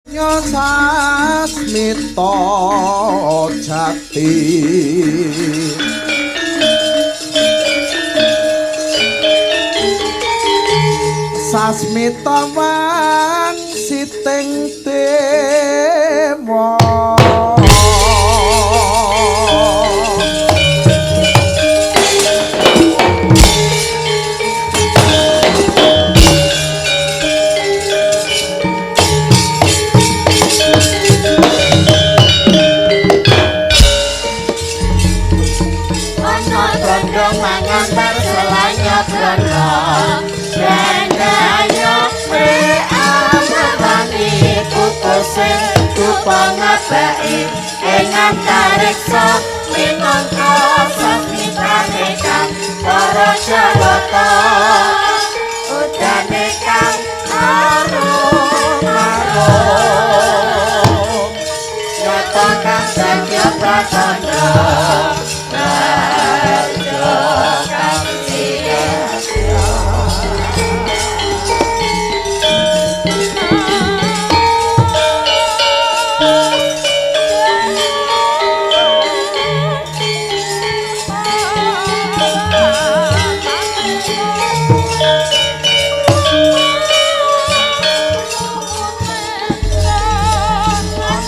Sasmita jati Sasmita wangsiting dewa. Dupa ngabeki ing antariksa minangka sasmitane kang para Jawata udane kang arum arum nyata kang sadya pratandha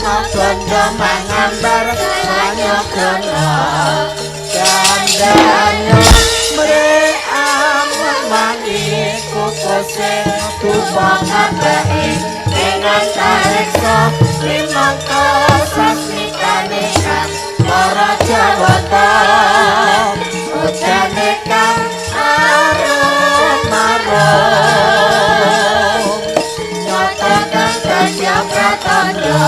raja kang mangambar sanyogana dandana mream mangi kukuse dupa ngabeki ing antariksa minangka sasmitane kang para Jawata udane kang arum arum nyata kang dadi pratandha.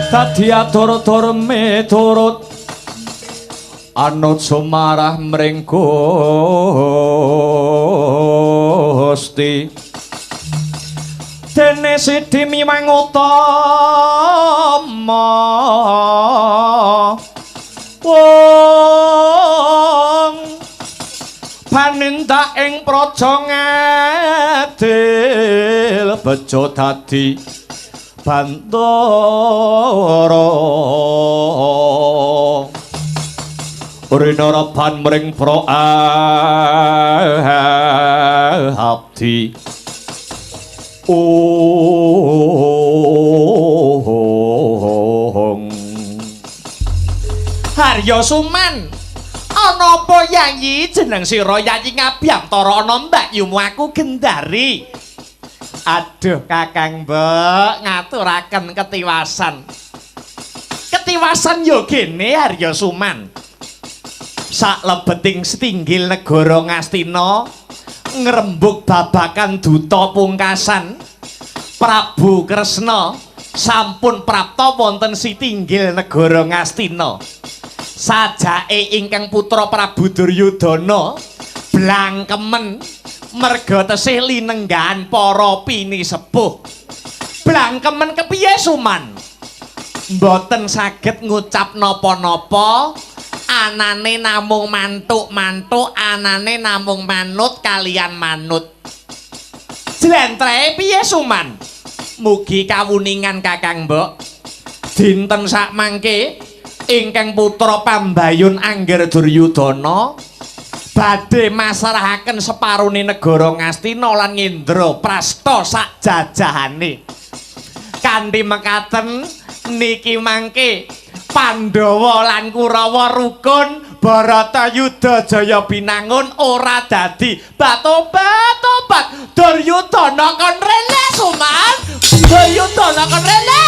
Dadi atur-atur miturut anut sumarah mring Gusti. Dene sidi miwang utama wong panindak ing praja ngadil bejo dadi bantara. Rina reban mring pra abdi. Ong Harya Suman, ana apa Yayi? Jeneng sira Yayi Ngabyantara ana mbakyumu aku Gendari. Aduh Kakang Mbok, ngaturaken ketiwasan. Ketiwasan yo gene Harya Suman. Saklebeting setinggil negara Ngastina ngrembug babakan duta pungkasan Prabu Kresna sampun prapta wonten sitinggil negara Ngastina. Sajake ingkang putra Prabu Duryudana blangkemen merga tesih linenggahan para pinisepuh. Blangkemen kepiye Suman? Mboten saged ngucap napa-napa, anane namung mantuk-mantuk, anane namung manut kalian manut. Jlentrehe piye Suman? Mugi kawuningan Kakang Mbok. Dinten sakmangke ingkang putra pambayun Angger Duryudana badhe masrahaken separone negara Ngastina lan Ngendra Prasta sak jajahane. Kanthi mekaten niki mangke Pandhawa lan Kurawa rukun, Bharatayuda jaya binangun ora dadi batobat-tobat. Duryudana kon rene Suman, Duryudana kon rene.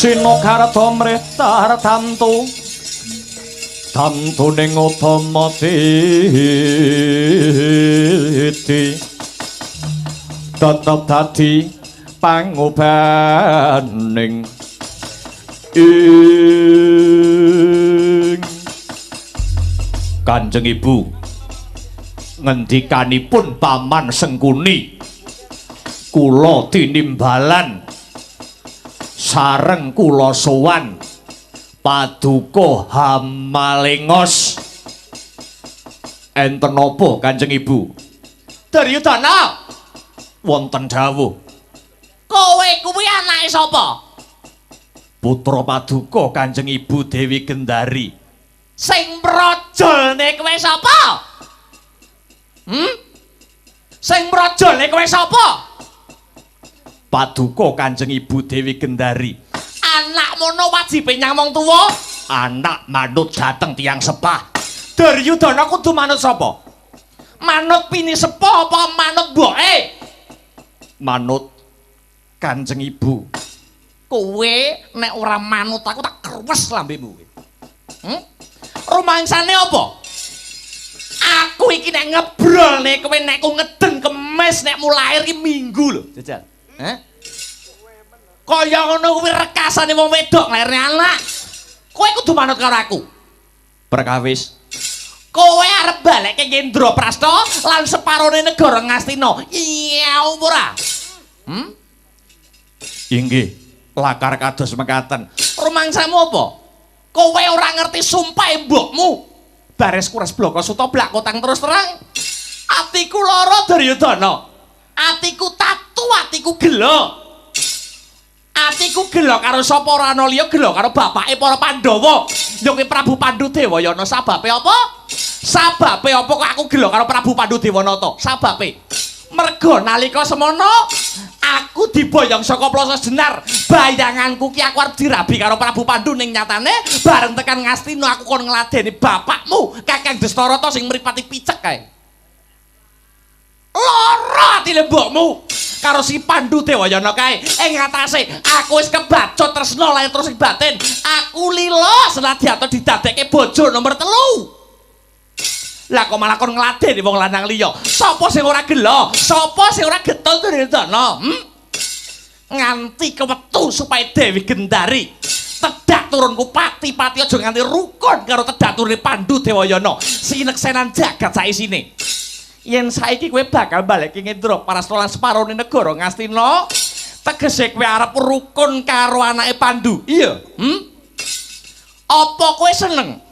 Sinogarta mrih tartamtu tamtuning utama titi tetep dadi pangobaning ing Kanjeng Ibu. Ngendikanipun Paman Sengkuni, kula tinimbalan sareng kula sowan Paduka Hamalengos. Enten napa Kanjeng Ibu? Duryudana, wonten dawuh. Kowe kuwi anake sapa? Putra Paduka Kanjeng Ibu Dewi Gendari. Sing mrojolne kowe sapa? Sing mrojolne kowe sapa? Paduka Kanjeng Ibu Dewi Gendari. Anak mono wajibe nyang wong tuwa? Anak manut dhateng tiyang sepah. Duryudana kudu manut sapa? Manut pini sepuh apa manut mboke? Manut Kanjeng Ibu. Kowe nek ora manut aku tak kruwes lambemu. Rumangsane apa? Aku iki nek ngebrolne kowe nek ku ngeden kemes nek mulair iki minggu lho, jajal. Heh? Kaya ngono kuwi rekasane wong wedok nglairne anak. Kowe kudu manut karo aku. Perkawis kowe arep balekke Indraprasta lan separone negara Ngastina. Iya ora? Inggih, lakar kados mekaten. Rumangsamu apa? Kowe ora ngerti sumpahe mbokmu. Bares kures bloko suta blak kotang terus terang. Atiku lara Duryudana. Atiku tatu, atiku gelo. Atiku gelo karo sapa ora ana liya, gelo karo bapake para Pandhawa. Ya kuwi Prabu Pandu Dewayana. Sababe apa? Sababe apa kok aku gelo karo Prabu Pandu Dewanata? Sababe mergo nalika semono aku diboyong saka Plaza Jenar. Bayanganku ki aku arep dirabi karo Prabu Pandu, ning nyatane bareng tekan Ngastina aku kon ngladeni bapakmu Kakang Destarata sing mripati picek kae. Lara atine mbokmu karo si Pandu Dewayana kae. Ing ngatasé aku wis kebacut tresna lahir terus ing batin. Aku lila senadyan didadekke bojo nomor 3. Lah kok malah kon ngladeni wong lanang liya. Sapa sing ora gelo? Sapa sing ora getun Duryudana? Nganti kewetu supaya Dewi Gendari tedak turunku pati-pati aja nganti rukun karo tedak turune Pandu Dewayana. Sineksenan jagat saisine. Yen saiki kowe bakal balekke Indraprasta lan separone negara Ngastina, tegese kowe arep rukun karo anake Pandu. Iya. Apa kowe seneng?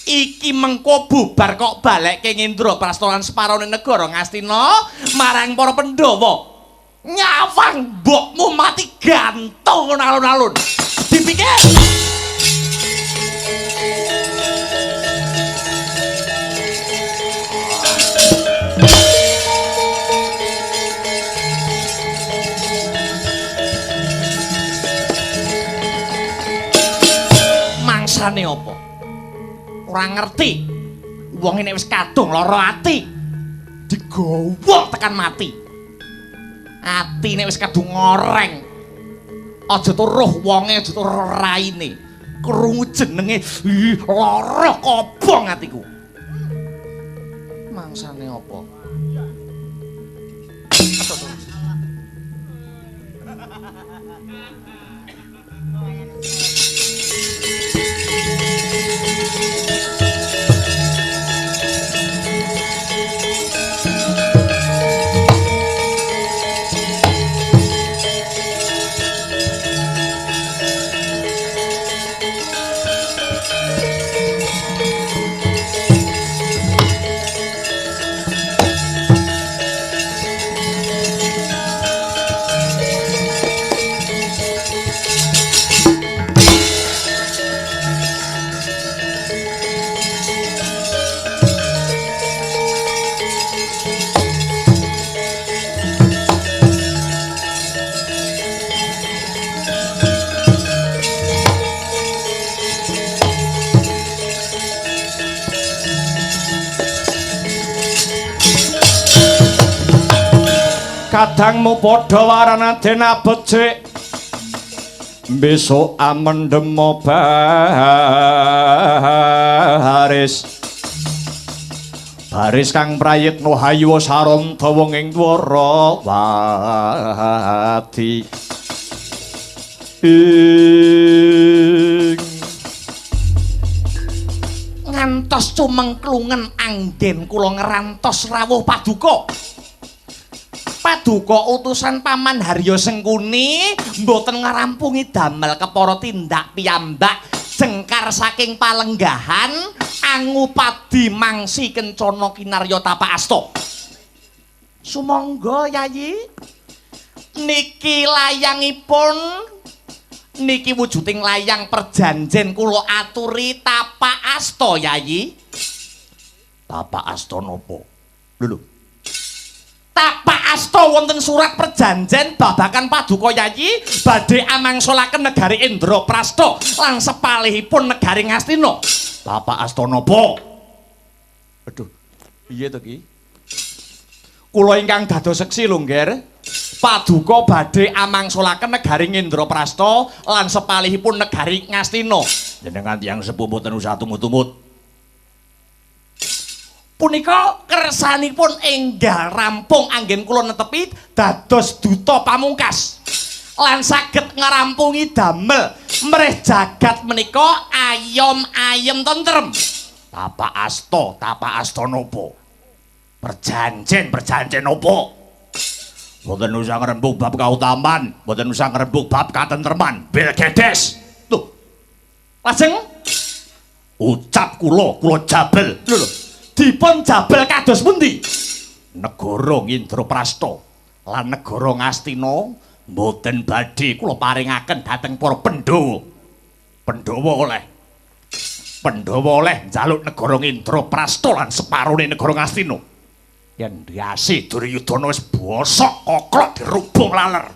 Iki mengko bubar kok balekke Indraprasta lan separone negara Ngastina marang para Pandhawa. Nyawang mbokmu mati gantung alun-alun. Dipikir. Mangsane apa? Ora ngerti. Wong nek wis kadung lara ati digowo tekan mati. Ati nek wis kadung ngoreng. Aja turuh wonge, aja turuh raine. Krungu jenenge lara kobong atiku. Mangsane apa? Kadangmu padha warana den abecik Besok amendemo baris. Baris kang prayitna hayuwa saranta wong ing Dwarawati. Ing ngantos cumengklungen anggen kula ngrantos rawuh paduka. Paduka utusan Paman Haryo Sengkuni mboten ngrampungi damel kepara tindak piyambak jengkar saking palenggahan angupadi mangsi kencana kinarya tapak asta. Sumangga Yayi, niki layangipun niki wujuding layang perjanjen kula aturi tapak asta Yayi. Tapak asta napa? Lho lho. Tapak asta wonten surat perjanjen babakan paduka Yayi badhe amangsulaken negari Indraprasta lan sepalihipun negari Ngastina. Tapak asta napa? Aduh, piye to ki? Kula ingkang dados seksi lho, Ngger. Paduka badhe amangsulaken negari Indraprasta lan sepalihipun negari Ngastina. Jenengan tiyang sepuh mboten usah tumut-tumut. Punika kersanipun enggal rampung anggen kula netepi dados duta pamungkas lan saged ngrampungi damel mrih jagat menika ayom ayem tentrem. Tapak asta, tapak asta napa? Perjanjen, perjanjen napa? Mboten usah ngrembug bab kautaman, mboten usah ngrembug bab katentreman. Belgedes. Lho. Lajeng ucap kula, kula jabel. Lho lho. Dipun jabel kados pundi? Negara Indraprasta lan negara Ngastina mboten badhe kula paringaken dhateng para Pandhawa. Pandhawa oleh Pandhawa oleh njaluk negara Indraprasta lan separone negara Ngastina. Yen ndase Duryudana wis bosok koklok dirubung laler.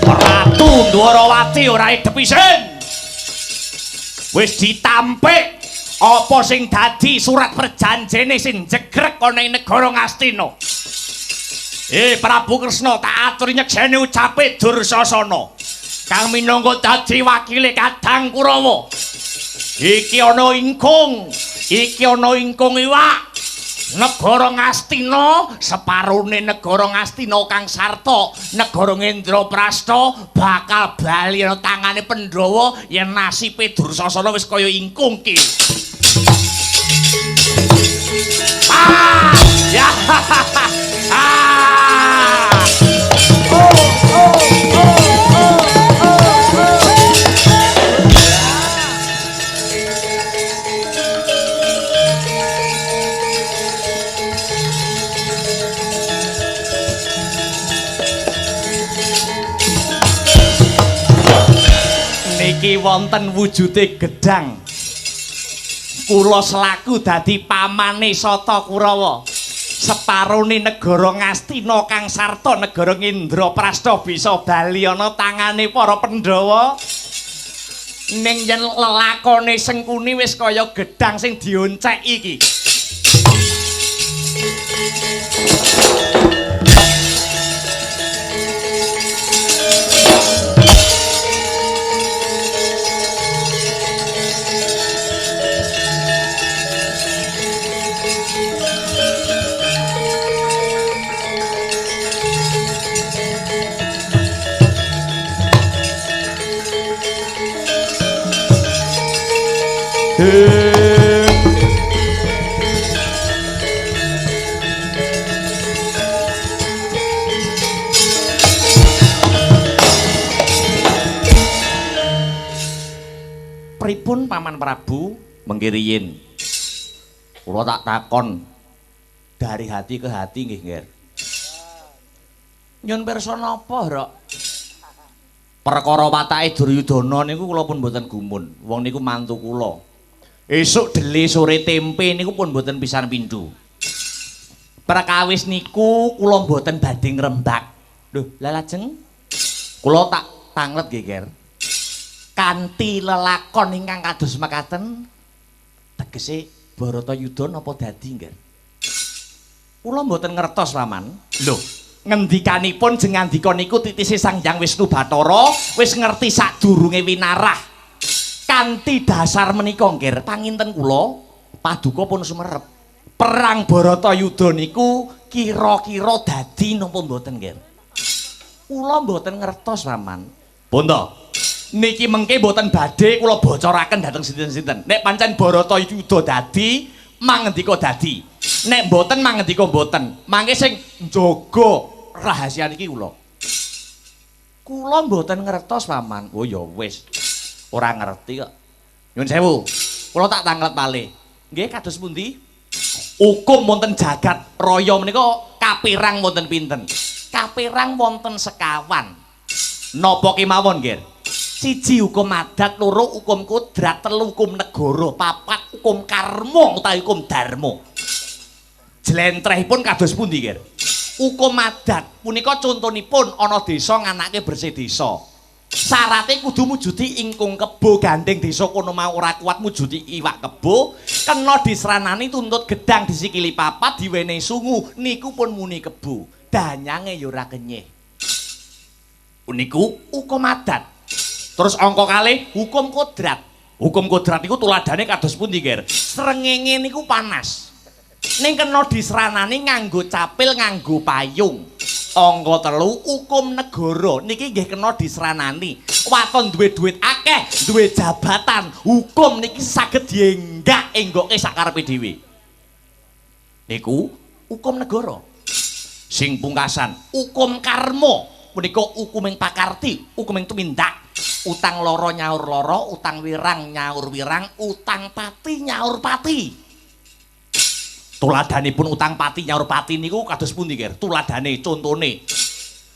Ratu Dwarawati ora idep isin. Wis ditampik apa sing dadi surat perjanjene sing jegrek ana ing negara Ngastina. Prabu Kresna tak aturi nyekseni ucape Dursasana kang minangka dadi wakile Kadang Kurawa. Iki ana ingkung, iki ana ingkung iwak. Negara Ngastina, separone negara Ngastina kang sarta negara Indraprasta bakal bali ana tangane Pandhawa yen nasibe Dursasana wis kaya ingkung ki. Ah! Ya. Ah! Oh, oh, oh, oh, oh, oh. Niki wonten wujude gedhang. Kula selaku dadi pamane Sata Kurawa. Separone negara Ngastina kang sarta negara Indraprasta bisa bali ana tangane para Pandhawa. Ning yen lelakone Sengkuni wis kaya gedhang sing dionceki iki. Pripun Paman Prabu mengkiriyin? Kula tak takon dari hati ke hati nggih, Nger. Nyun pirsa napa, Rok? Perkara watake Duryudana niku kula pun mboten gumun. Wong niku mantu kula. Esuk dele sore tempe niku pun mboten pisan pindho. Perkawis niku kula mboten badhe ngrembak. Lho, lha lajeng kula tak tanglet nggih, Ger. Kanthi lelakon ingkang kados mekaten tegese Baratayuda napa dadi, Ger? Kula mboten ngertos, Paman. Lho, ngendikanipun jeng ngandika niku titise Sang Hyang Wisnu Bathara wis ngerti sadurunge winarah. Kanthi dasar menika, Ger, panginten kula paduka pun sumerep. Perang Baratayuda niku kira-kira dadi napa mboten, Ger? Kula mboten ngertos, Paman. Pun to. Niki mengke mboten badhe kula bocoraken dhateng sinten-sinten. Nek pancen Baratayuda dadi, mangendika dadi. Nek mboten mangendika mboten. Mangke sing njaga rahasia niki kula. Kula mboten ngertos, Paman. Oh ya wis. Ora ngerti kok. Nyun sewu. Kula tak tanglet malih. Nggih kados pundi? Hukum wonten jagat raya menika kapirang wonten pinten? Kapirang wonten sekawan. Napa kemawon, Ger? Siji hukum adat, loro hukum kodrat, telu hukum negara, papat hukum karma utawi hukum dharma. Jlentrehipun kados pundi, Ger? Hukum adat punika contonipun ana desa nganake bersih desa. Syarate kudu mujudi ingkung kebo, gandeng desa kono mau ora kuat mujudi iwak kebo, kena disranani tuntut gedang disikili papat diwenehi sungu, niku pun muni kebo. Danyange ya ora kenyih. Niku hukum adat. Terus angka kalih hukum kodrat. Hukum kodrat niku tuladhane kados pundi, Ger? Srengenge niku panas. Ning kena disranani nganggo capil, nganggo payung. Angka telu hukum negara niki nggih kena disranani. Waton duwe duit akeh, duwe jabatan, hukum niki saged dienggak enggoke sakarepe dhewe. Niku hukum negara. Sing pungkasan hukum karma punika hukuming pakarti, hukuming tumindak. Utang loro nyaur loro, utang wirang nyaur wirang, utang pati nyaur pati. Tuladhanipun utang pati nyaur pati niku kados pundi, Ger? Tuladhane contone.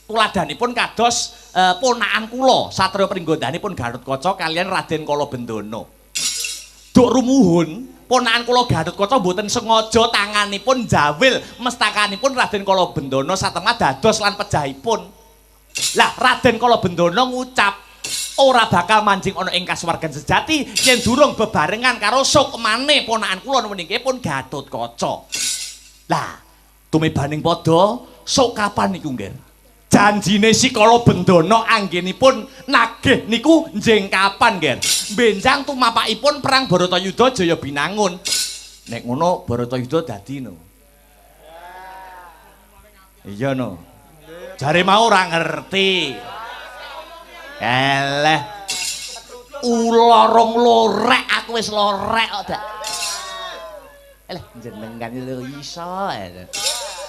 Tuladhanipun kados ponakan kula Satria Pringgondani pun Gatotkaca kaliyan Raden Kalabendana. Duk rumuhun ponakan kula Gatotkaca mboten sengaja tanganipun jawil mestakanipun Raden Kalabendana satemah dados lan pejahipun. Lah Raden Kalabendana ngucap ora bakal manjing ana ing kasuwargan sejati yen durung bebarengan karo sukmane ponakan kula meniki pun Gatotkaca. Lah, tumebaning padha sok kapan niku, Nger? Janjine si Kalabendana anggenipun nagih niku njeng kapan, Nger? Benjang tumapakipun perang Baratayuda Jaya Binangun. Nek ngono Baratayuda dadi no. Iya no. Jare mau ora ngerti. Eleh. Ula rong lorek aku wis lorek kok, Dak. Eleh jenengan lho iso.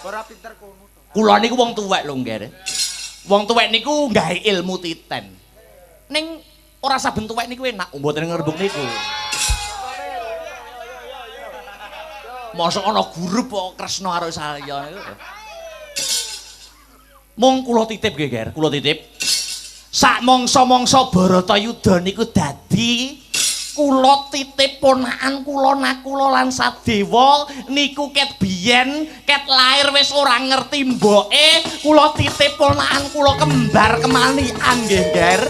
Ora pinter kono to. Kula niku wong tuwek lho, Ngger. Wong tuwek niku gawe ilmu titen. Ning ora saben tuwek niku enak, mboten ngrembug niku. Mosok ana guru kok Kresna karo saya niku. Mung kula titip nggih, Ger, kula titip. Sak mangsa-mangsa Baratayuda niku dadi kula titip ponakan kula Nakula lan Sadewa niku ket biyen ket lair wis ora ngerti mboke, kula titip ponakan kula kembar kemanikan nggih, Ger.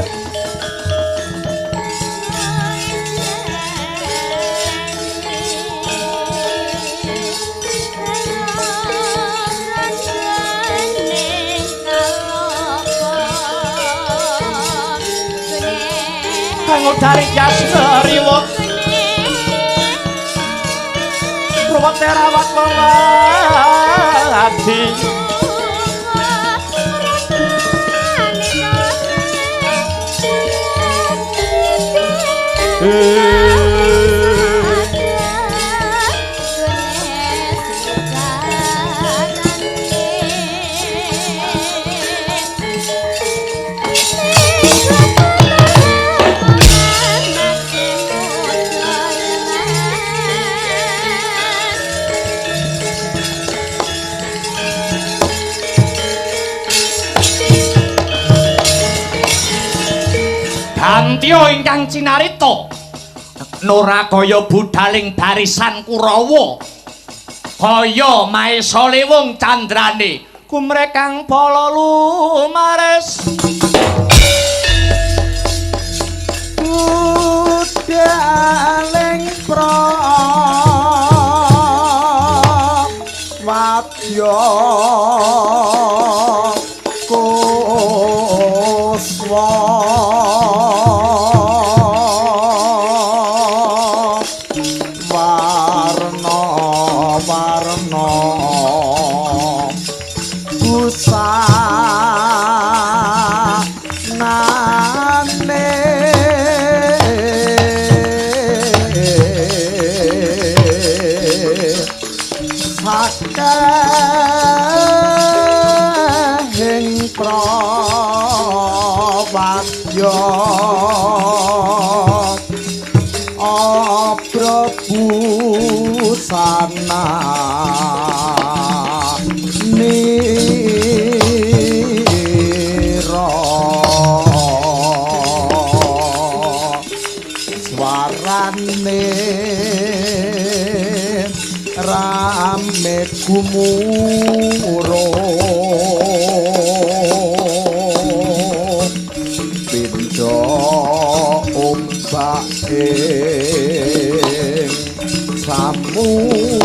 Kanggo dari Yasmariwa Ruwet rawat weladi. Gantya ingkang cinarita nora kaya budaling barisan Kurawa kaya Maesa Lewung candrane gumrekang bala lumares budaling prawadya kuswa warna warna busanane sakehing prawadya abra busana nira swarane rame gumuro pinjo ombake samudra.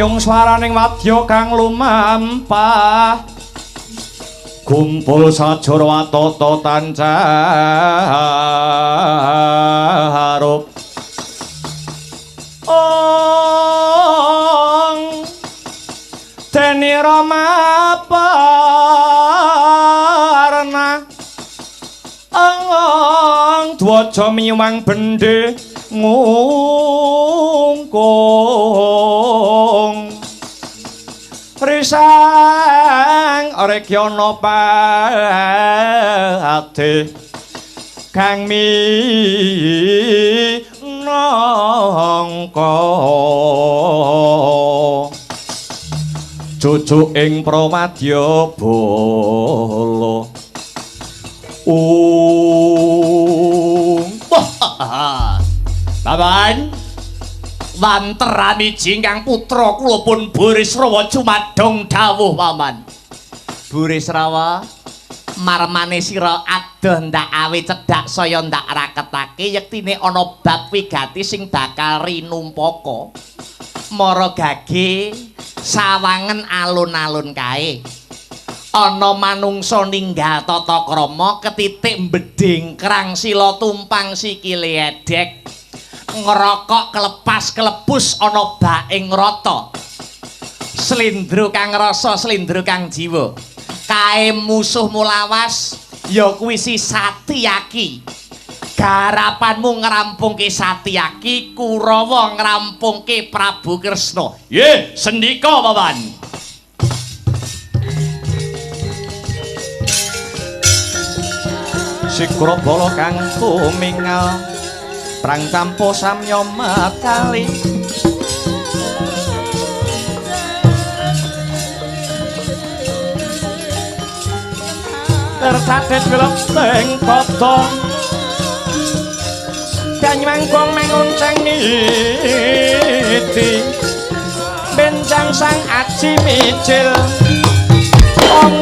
Tumiyung swaraning wadya kang lumampah kumpul sajara tata tancarup ong dene Rama parna ong dwaja miwang bendhe ngungkung risang rekyana pate kang minangka cucu ing pramadya bala. Baban wanteramiji ingkang putra kula pun Burisrawa jumadong dawuh paman. Burisrawa marmane sira adoh ndak awe cedhak saya ndak raketake yektine ana bab wigati sing bakal rinumpaka. Mara gage sawangen alun-alun kae. Ana manungsa ninggal tata krama ketitik mbedhing krang sila tumpang sikile edek. Ngerokok kelepas kelepus ana baing rata. Slendro kang rasa slendro kang jiwa. Kae musuhmu lawas ya kuwi si Satyaki. Garapanmu ngrampungke Satyaki, Kurawa ngrampungke Prabu Kresna. Nggih, sendika paman. Sikra bala kang tumingal prang campo samya mekali tercatet weleng padha banyu mangonceng niti bencang sang aji mijil ong.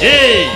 Hey.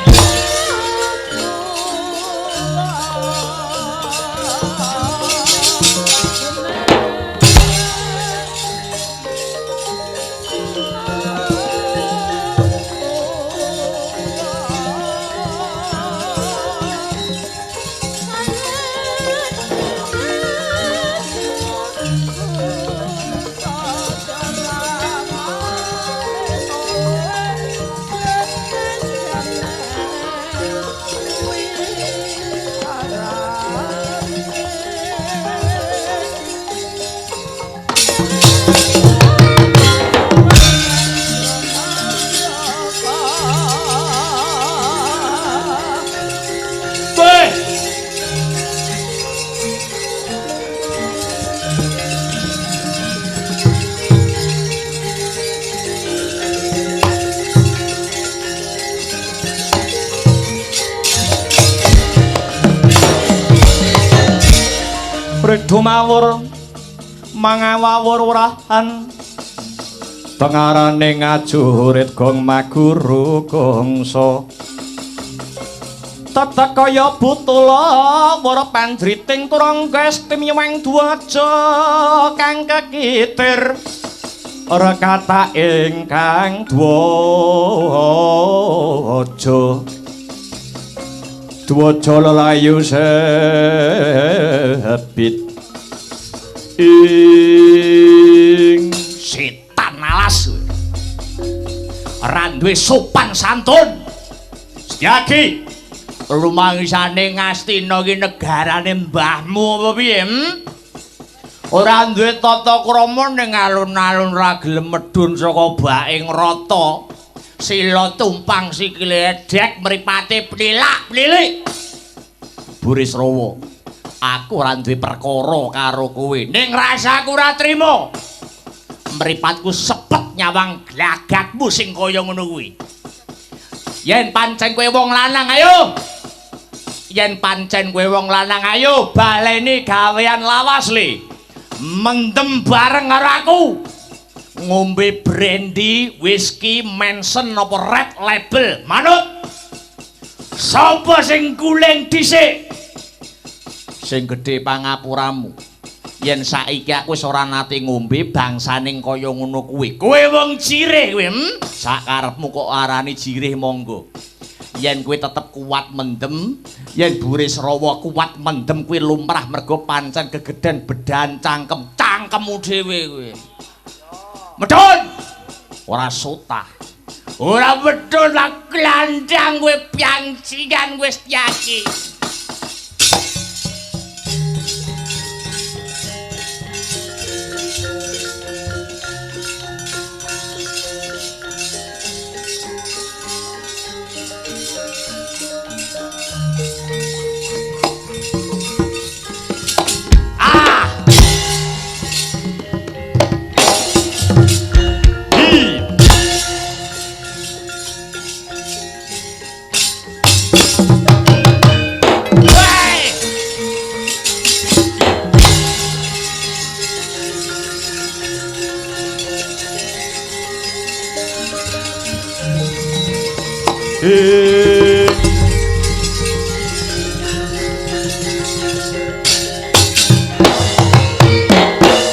Dumawur mangawawur wrahan tengarane ngajurit gong maguru gongso tetek kaya butula wara panjriting turangga estimewang dwaja kang kekitir ora kata ingkang dwaja dwaja lelayu sebit ing setan alas ora duwe sopan santun. Setyaki rumangsane Ngastina iki negarane mbahmu apa piye? Ora duwe tata krama ning alun-alun ra gelem medhun saka baing rata. Sila tumpang sikile edek mripate plilak-plilik. Burisrawa, aku ora duwe perkara karo kowe. Ning rasaku ora trima. Mripatku sepet nyawang glagatmu sing kaya ngono kuwi. Yen pancen kowe wong lanang ayo. Yen pancen kowe wong lanang ayo baleni gawean lawas le. Mendem bareng karo aku. Ngombe brandy, whisky, Manson apa Red Label. Manut. Sapa sing guling dhisik? Sing gedhe pangapuramu. Yen saiki aku wis ora nate ngombe bangsaning kaya ngono kuwi. Kowe wong jirih kowe, Sakarepmu kok arani jirih monggo. Yen kowe tetep kuat mendem, yen Burisrawa kuat mendem kuwi lumrah mergo pancen gegeden bedan cangkem, cangkemmu dhewe kowe. Medhun. Ora sotah. Ora medhun lah glandang kowe piangcingan kowe Setyaki.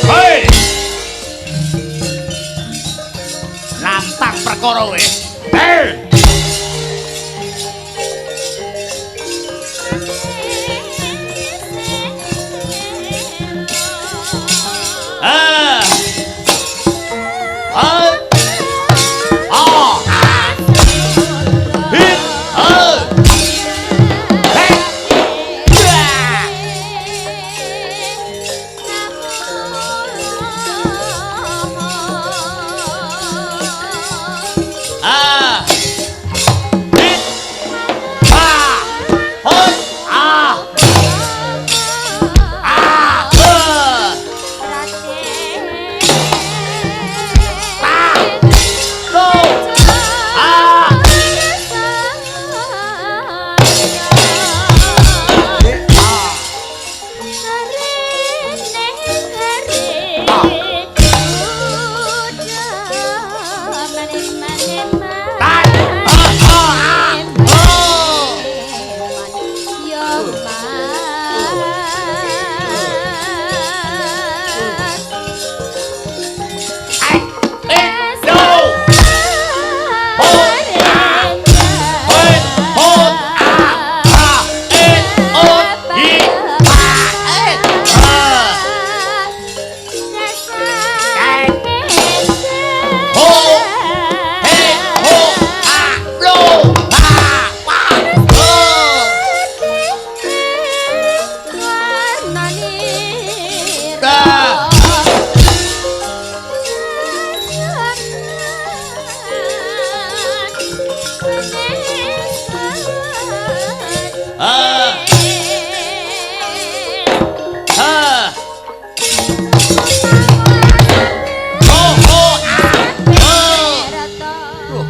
Hei! Nantang perkara kowe. Hei! Ah! Ah! Ah! Hit! Ah! Hey! Ah! Ah! Hit! Ah! Hot! Ah! Ah! Ah! Go! Ah! Tan! Ah! Ah! Oh! Ai! Eh! No! Ah! Hoi! Hot! Ah! Ah! Eh! Ot! Hi! Ah! Eh! Ah! Eh! Ho! He! Ho! Ah! Lo! Ah! Wah! Oh! Ah! Ah! Ah! Ho! Ho! Ah! Oh!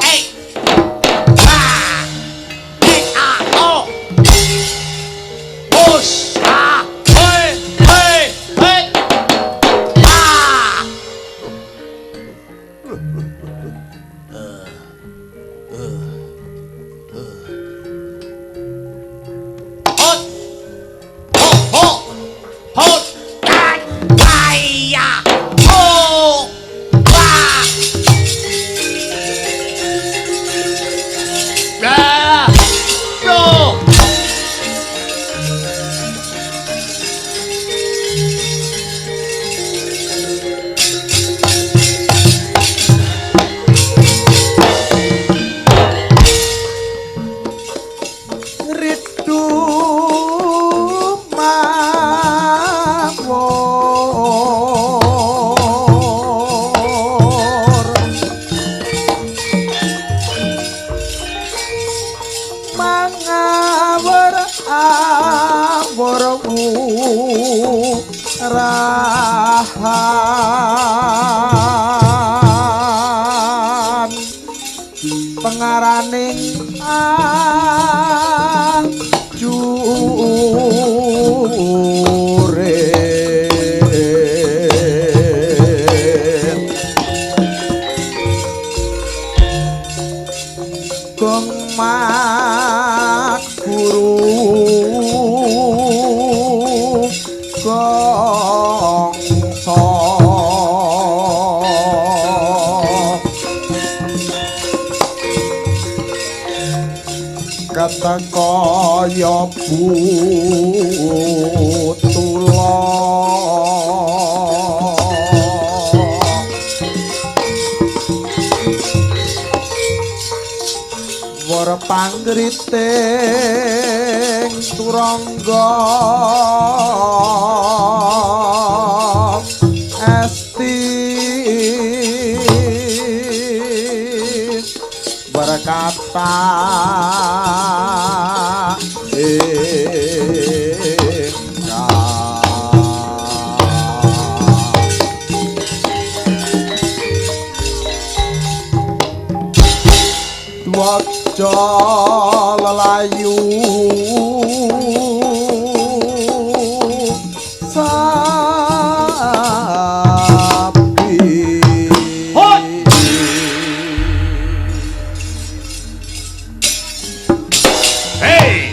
Eh! Ah! Eh! Ah! Oh! Bos! Ah! Hei! Hei! Hei! Ah! Hot! Ho! Ho! Hot! Ah! Ai! Ya! Ho! Wah! Ah! No! Ritu mawur mangawur awur urahan pengaraning ajur. Kaya butula wara panggriting turangga esti berkata Dwaja lelayu sapi. Hoi. Hey.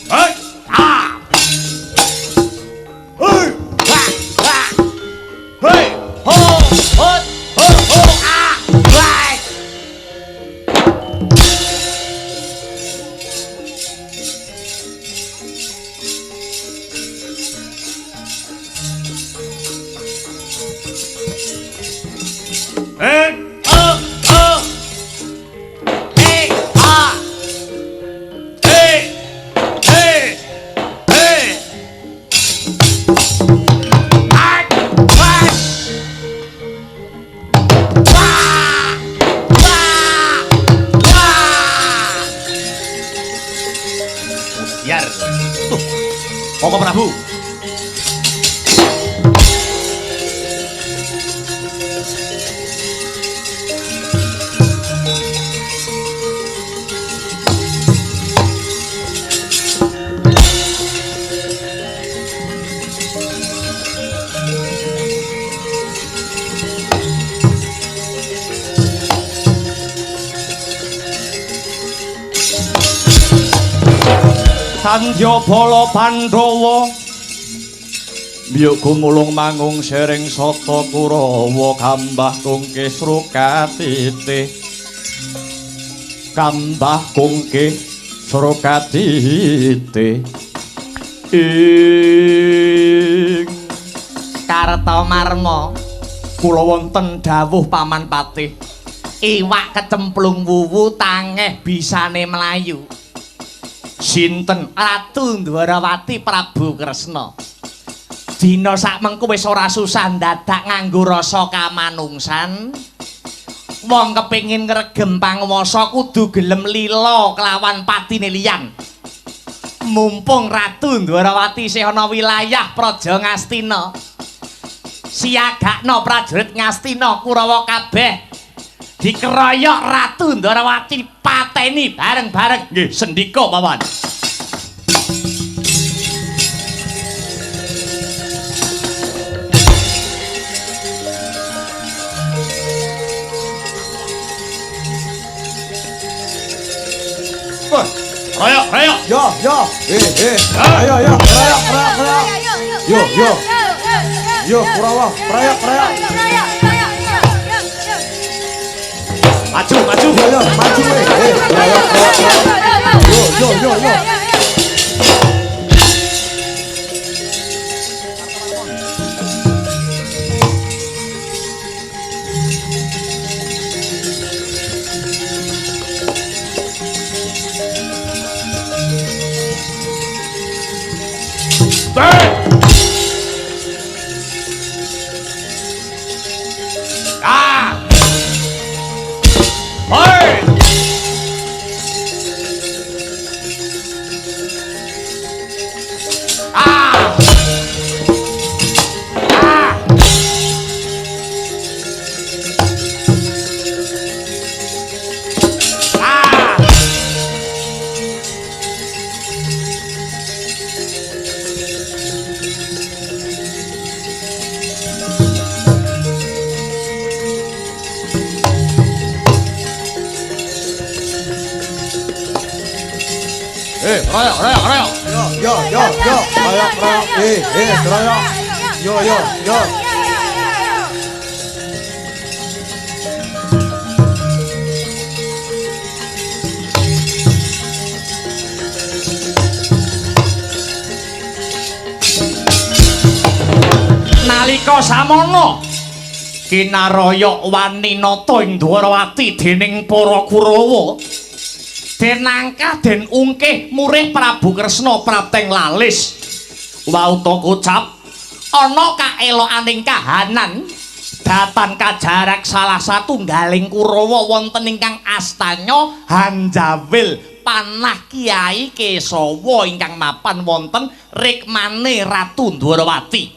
Hey. Ah. Hey. Ha. Ha. Hey. Ho. Ho. Ho. Ho. Ah. Wai. Hey. Oh. Oh. Hey. Ah. Hey. Hey. Hey. Ah. Wah. Wah. Wah. Wah. Biar. Tuh. Monggo Prabu. Sandya bala Pandhawa miyuk gumulung mangung sering sata Kurawa kambah kungkih srukatitih kambah kungkih srukatitih ing Kartamarma kula wonten dawuh Paman Patih iwak kecemplung wuwu tangeh bisane mlayu. Sinten Ratu Ndwarawati Prabu Kresna. Dina sakmengku wis ora susah ndadak nganggo rasa kamanungsan. Wong kepengin ngregem panguwasa kudu gelem lila kelawan patine liyan. Mumpung Ratu Ndwarawati isih ana wilayah Praja Ngastina. Siagakno prajurit Ngastina Kurawa kabeh. Dikeroyok Ratu Ndwarawati pateni bareng-bareng. Nggih, sendika Paman. Wah, royok, royok. Yo, yo. Ayo, ayo, royok, royok, royok. Yo, yo. Yo, Kurawa, royok, royok. Maju, maju. Yo, yo, maju, royok, royok. Yo, yo, yo, yo. Ah! Hey! Ah! Ah! Ah! Royok, royok, royok. Yo, yo, yo. Yo yo ayo eh eh ayo. Yo yo yo. Nalika samono kinaraya wani nata ing Dwarawati dening para Kurawa den angkah den ungkih murih Prabu Kresna prapteng lalis. Wauta kocap ana kaelokaning kahanan datan kajarak salah satunggaling Kurawa wonten ingkang astanya Hanjawil panah Kiai Kesawa ingkang mapan wonten rikmane Ratu Dwarawati.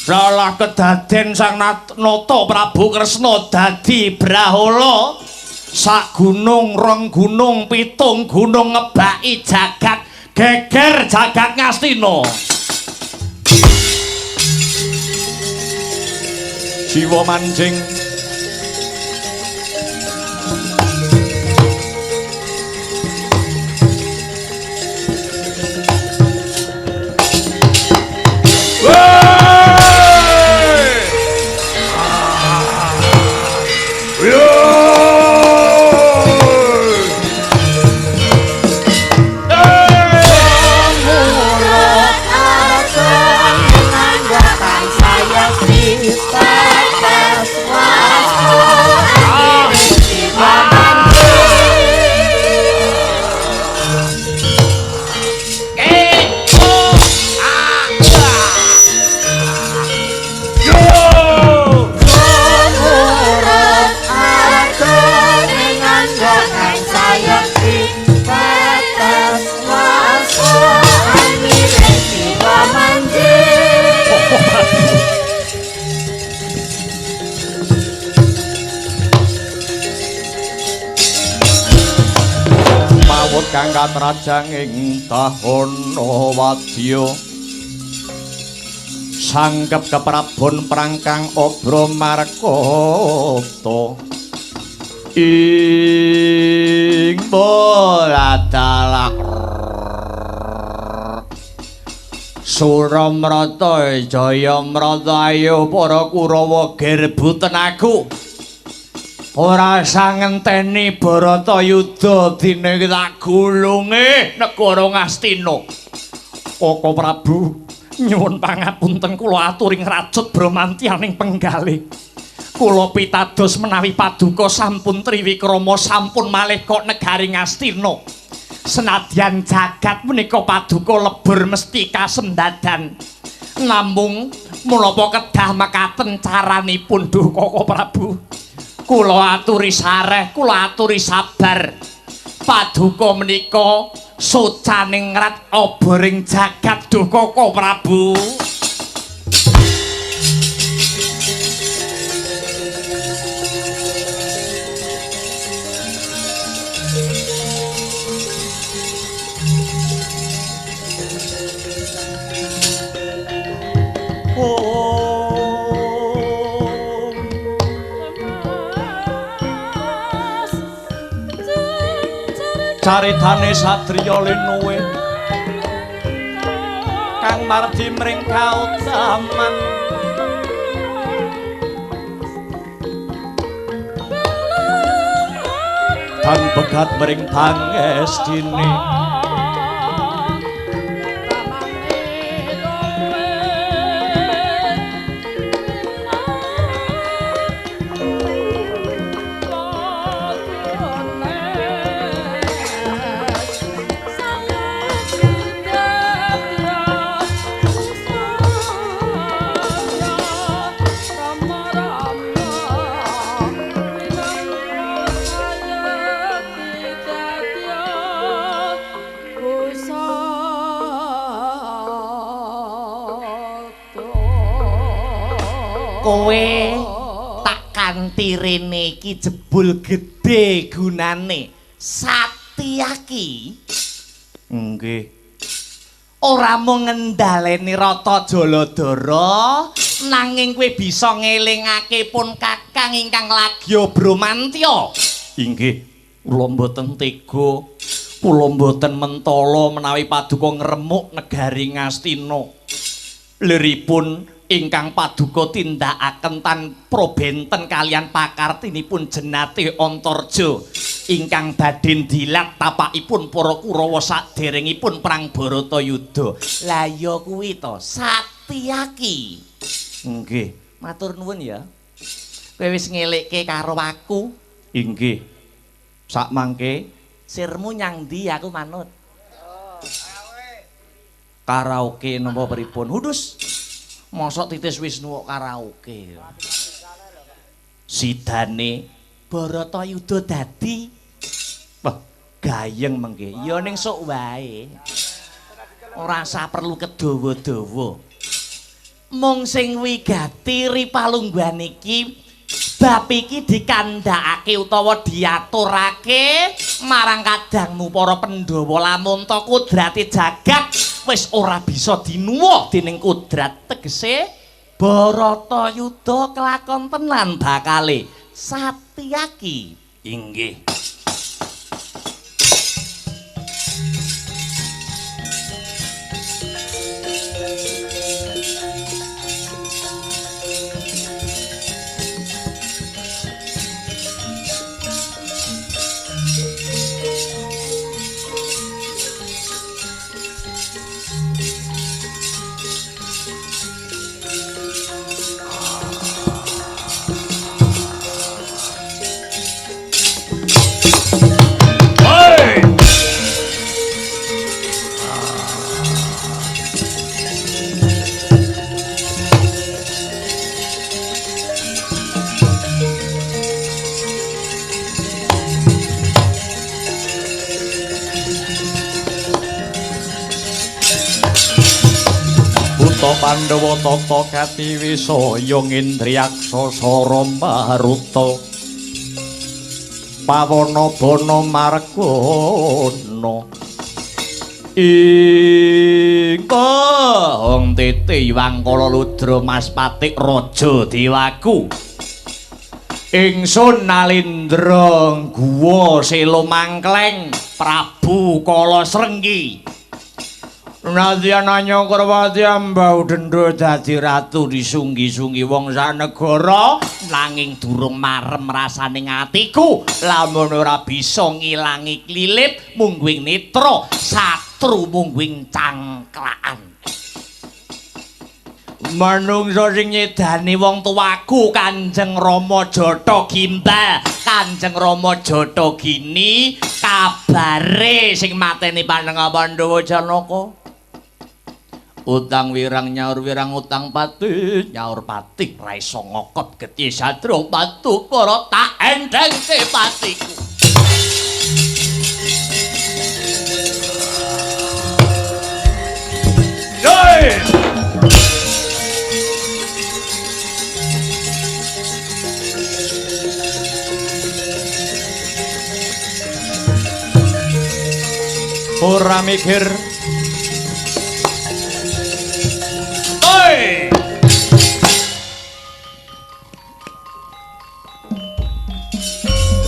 Salah kedaden sang nata Prabu Kresna dadi brahala sak gunung rong gunung pitung gunung ngebaki jagat geger jagat Ngastina. Jiwa manjing kang katrajang ing tahana wadya sangkep keprabon prang kang obra markata ing boladalak Suramrata Jayamrata ayo para Kurawa gerbuten aku. Ora usah ngenteni Bharatayuda dene tak gulunge negara Ngastina. Koko Prabu nyuwun pangapunten kula aturi ngracut brahmantyaning penggalih. Kula pitados menawi paduka sampun triwikrama sampun malih kok negari Ngastina. Senadyan jagat menika paduka lebur mesti kasemdadan. Namung menapa kedah mekaten caranipun duh Koko Prabu. Kula aturi sareh, kula aturi sabar. Paduka menika socaning rat oboring jagat duh Koko Prabu. Caritane satriya linuwe kang mardi mring kautaman dan begat mring pangestine. Kowe tak kanthi rene iki jebul gedhe gunane Satyaki. Nggih. Ora mung ngendhaleni Rata Jaladara, nanging kowe bisa ngelingake pun Kakang ingkang lagya Brahmantya. Inggih, kula mboten tega. Kula mboten mentala menawi paduka ngremuk negari Ngastina. Liripun ingkang paduka tindakaken tan probenten kalian pakartinipun Jenate Antarja ingkang badhe ndilat tapakipun para Kurawa saderengipun perang Baratayuda. Lah ya kuwi to, Satyaki. Nggih, matur nuwun ya. Kowe wis ngelekke karo aku. Inggih. Sak mangke sirmu nyang ndi aku manut. Karaoke napa pripun? Hudus. Mosok Titis Wisnu kok karaoke. Sidane Baratayuda dadi wah gayeng mengke. Ya ning sok wae. Ora usah perlu kedawa-dawa. Mung sing wigati ripalungguhan iki bab iki dikandhakake utawa diaturake marang kadangmu para Pandhawa lamun ta kudrate jagat wis ora bisa dinuwa dening kudrat tegese Baratayuda kelakon tenan bakale Satyaki. Inggih. Pandhawa tata katiwisaya ngindriyaksa sara maruta pawana bana margana ingkang titi wangkala ludra Mas Patik Raja Dewaku ingsun Nalindra guwa sela mangkleng Prabu Kala Srenggi. Nadyan Nyakarwati ambau dendha dadi ratu disunggi-sunggi wong sanegara nanging durung marem rasane atiku lamun ora bisa ngilangi klilip mungguing netra satru mungguing cangklakan. Manungsa sing nyedani wong tuaku Kanjeng Rama Jatha Gimbal, Kanjeng Rama Jatha Gini, kabare sing mateni Panengah Pandhawa Janaka. Utang wirang nyaur wirang utang pati nyaur pati ra iso ngokop getih satru patukara tak enthengke patiku. Yoi! Ora mikir. Oi!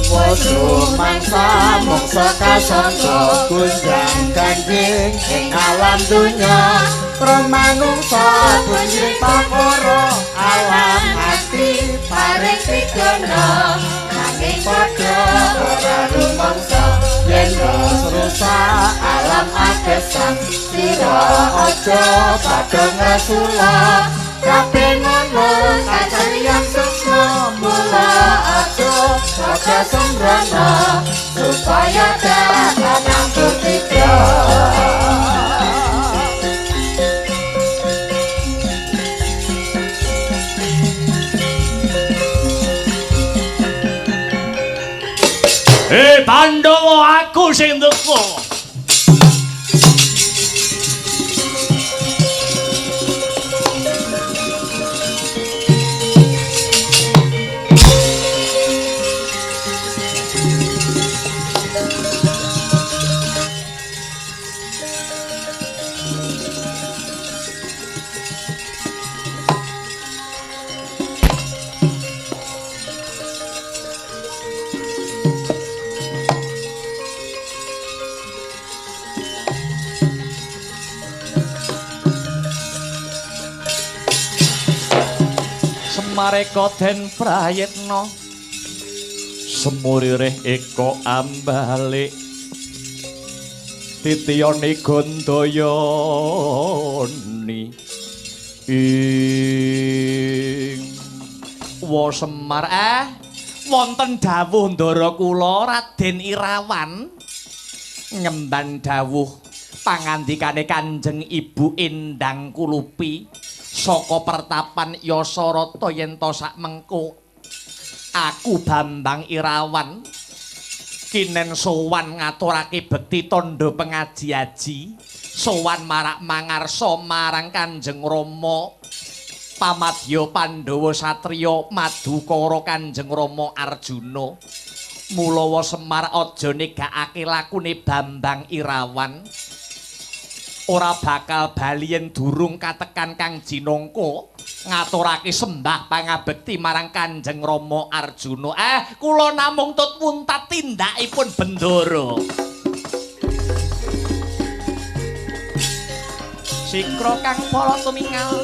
Wosru mangsa mangsa kasangga gunjang ganjing ing alam dunya pramanungsa punjing pakara alam ati paring pigana nanging padha ora rumangsa yen rusak alam agesang sira aja padha ngrasula kabeh ngono kacariyan sukma mula aja padha sembrana supaya datanang putira. Hei Pandhawa, aku sing duka. Sumareka den prayitna semuririh eka ambalik titiyane Gandayani ing wa Semar. Wonten dawuh ndara kula Raden Irawan ngemban dawuh pangandikane Kanjeng Ibu Endang Kulupi saka pertapan Yasarata yen ta sak mengko aku Bambang Irawan kinen sowan ngaturake bekti tandha pengaji-aji sowan marak mangarsa marang Kanjeng Rama Pamadya Pandhawa Satriya Madukara Kanjeng Rama Arjuna. Mulawa Semar aja negakake lakune Bambang Irawan ora bakal bali yen durung katekan Kang Jinangka ngaturake sembah pangabekti marang Kanjeng Rama Arjuna. Kula namung tut muntat tindakipun Bendara. Sikra kang para tumingal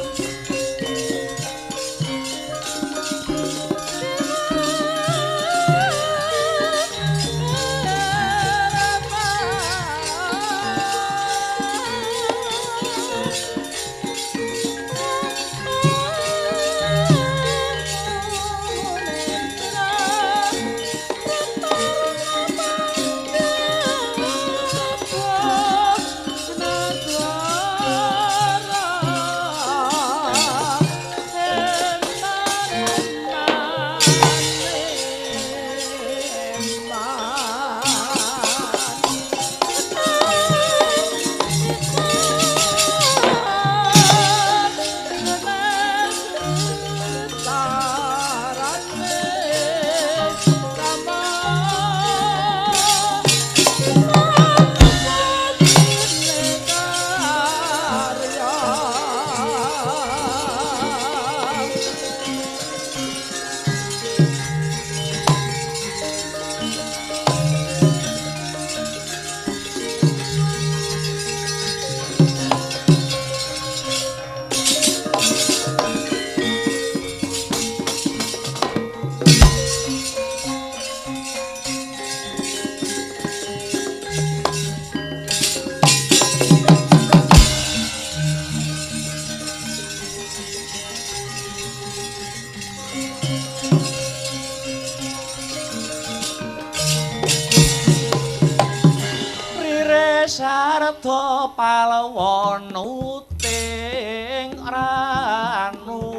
Sarda palawon uting ranu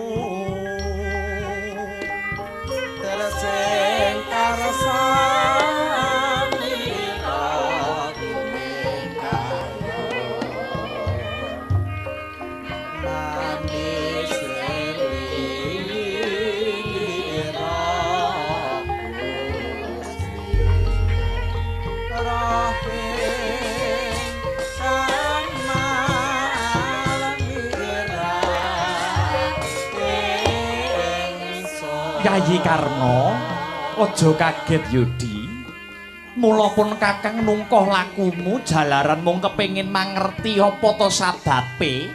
tersing karsanira tumekayo manis lira Gusti rohe Yayi Karna, aja kaget Yudi. Mula pun Kakang nungkoh lakumu jalaran mung kepengin mangerti apa to sababe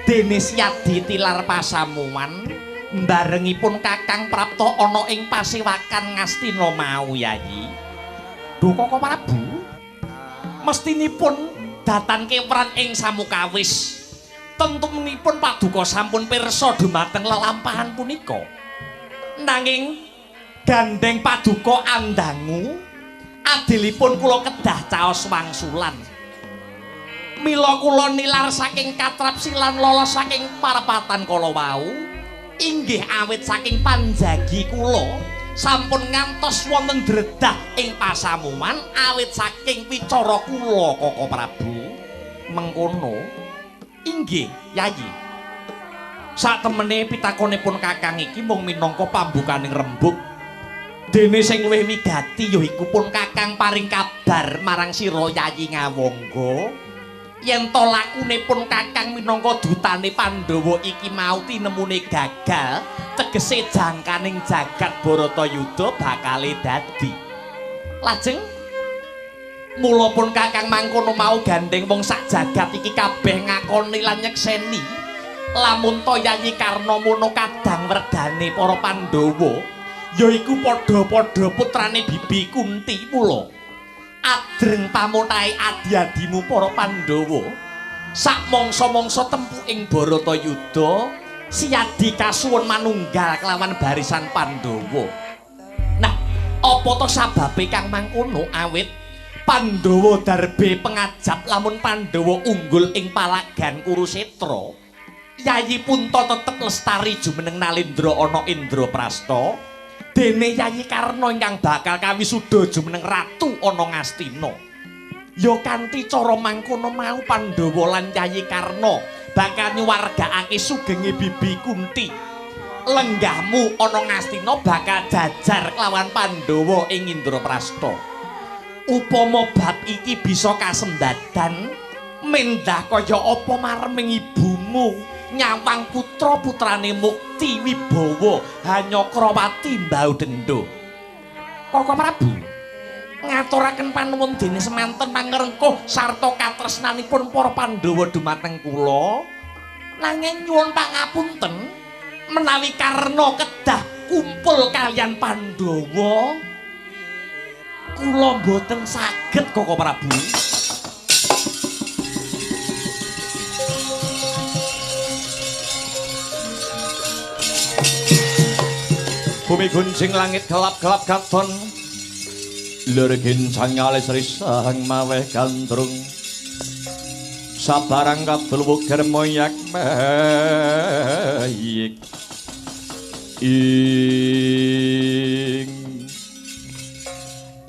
dene Siyadi tilar pasamuan mbarengipun Kakang prapta ana ing pasewakan Ngastina mau Yayi. Duh Koko Prabu, mestinipun datan kewran ing samukawis. Tentunipun paduka sampun pirsa dumateng lelampahan punika. Nanging gandeng paduka andangu adilipun kula kedah caos wangsulan. Mila kula nilar saking katrapsilan lolos saking parapatan kala wau inggih awit saking panjagi kula sampun ngantos wonten dredah ing pasamuan awit saking wicara kula Koko Prabu. Mengkono inggih Yayi. Satemene pitakonipun Kakang iki mung minangka pambukaning rembug. Dene sing luwih wigati ya iku pun Kakang paring kabar marang sira Yayi Ngawangga yen to lakune pun Kakang minangka dutane Pandhawa iki mau tinemune gagal, tegese jangkaning jagat Bharatayuda bakale dadi. Lajeng mula pun Kakang mangkono mau gandeng wong sak jagat iki kabeh ngakoni lan nyekseni Lamun to Yayi Karna mono kadang werdane para Pandhawa, yaiku padha-padha putrane Bibi Kunti mula. Adreng pamotahe adi-adimu para Pandhawa, sak mangsa-mangsa tempu ing Bharatayuda, Siyadi kasuwun manunggal kelawan barisan Pandhawa. Nah, apa to sababe kang mangkono awit Pandhawa darbe pengajap lamun Pandhawa unggul ing palagan Kurusetra, Yayi Punta tetep lestari jumeneng nalendra ana Indraprasta, dene Yayi Karna ingkang bakal kawisuda jumeneng ratu ana Ngastina. Ya kanthi cara mangkono mau Pandhawa lan Yayi Karna bakal nyuwargaake sugenge Bibi Kunti. Lenggahmu ana Ngastina bakal jajar kelawan Pandhawa ing Indraprasta. Upama bab iki bisa kasembadan, mendah kaya apa mareming ibumu nyawang putra-putrane Mukti Wibawa Hanyakrawati mbau dendo. Koko Prabu ngaturaken panuwun dene semanten pangrengkuh sarta katresnanipun para Pandhawa dumateng kula. Nanging nyuwun pangapunten menawi Karna kedah kumpul kaliyan Pandhawa, kula mboten saged Koko Prabu. Bumi gunjing langit gelap-gelap katon, lur gincang alis risang maweh gandrung, sabarang kadul wuger moyak mayik ing.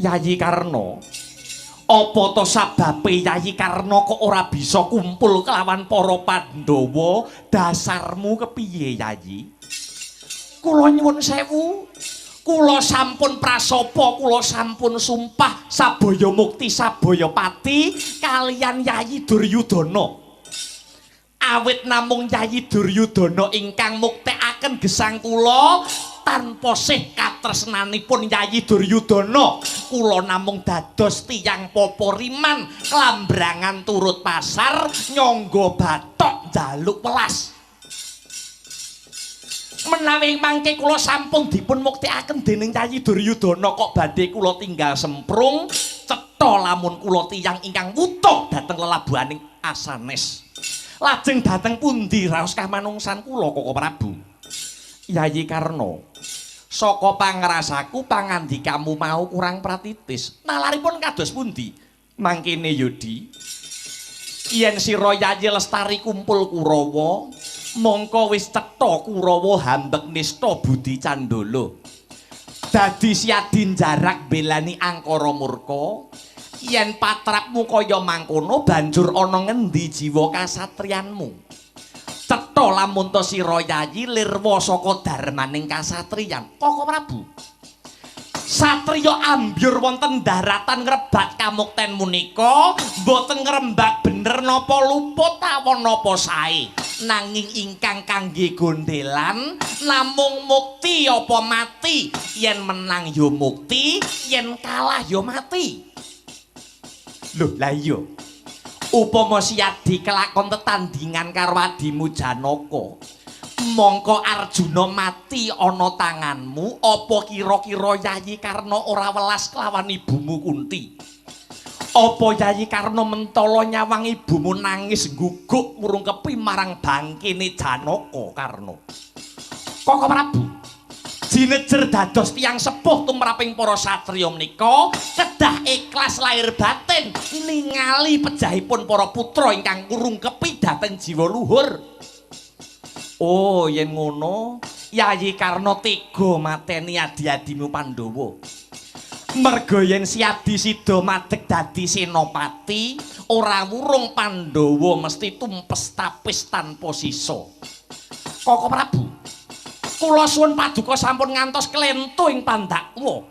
Yayi Karna, apa to sababe Yayi Karna kok ora bisa kumpul kelawan para Pandhawa? Dasarmu kepiye Yayi? Kula nyuwun sewu, kula sampun prasapa, kula sampun sumpah sabaya mukti sabaya pati kaliyan Yayi Duryudana. Awit namung Yayi Duryudana ingkang muktekaken gesang kula tanpa sih katresnanipun Yayi Duryudana, kula namung dados tiyang poporiman klambrangan turut pasar nyangga bathok njaluk welas. Menawi mangke kula sampun dipun muktekaken dening Yayi Duryudana kok badhe kula tinggal semprung, cetha lamun kula tiyang ingkang wutuh dhateng lelabuhaning asanes. Lajeng dhateng pundi raos kamanungsan kula Koko Prabu? Yayi Karna, saka pangrasaku pangandikamu mau kurang pratitis. Nalaripun kados pundi? Mangkene Yudi, yen sira Yayi lestari kumpul Kurawa, mongko wis cetha Kurawa hambek nista budi candala. Dadi Siyadi njarak belani angkara murka. Yen patrapmu kaya mangkono banjur ana ngendi jiwa kasatriyanmu? Cetha lamun ta sira Yayi lirwa saka darmaning kasatriyan. Koko Prabu, satriya ambyur wonten daratan ngrebat kamukten munika mboten ngrembak bener napa luput tawon napa sae. Nanging ingkang kangge gondelan namung mukti apa mati. Yen menang ya mukti, yen kalah ya mati. Lho lah iya, upama Siyadi kelakon tetandingan karo adimu Janaka, mongko Arjuna mati ana tanganmu, apa kira-kira Yayi Karna ora welas kelawan ibumu Kunti? Apa Yayi Karna mentala nyawang ibumu nangis guguk murungkepi marang bangkene Janaka Karna? Koko Prabu, jinejer dados tiyang sepuh tumraping para satriya menika kedah ikhlas lahir batin ningali pejahipun para putra ingkang ngurungkepi dhateng jiwa luhur. Oh, yen ngono Yayi Karna tega mateni adi-adimu Pandhawa. Merga yen Siyadi sida madeg dadi senopati, ora wurung Pandhawa mesti tumpes tapis tanpa sisa. Koko Prabu, kula suwun paduka sampun ngantos klentu ing pandakwa.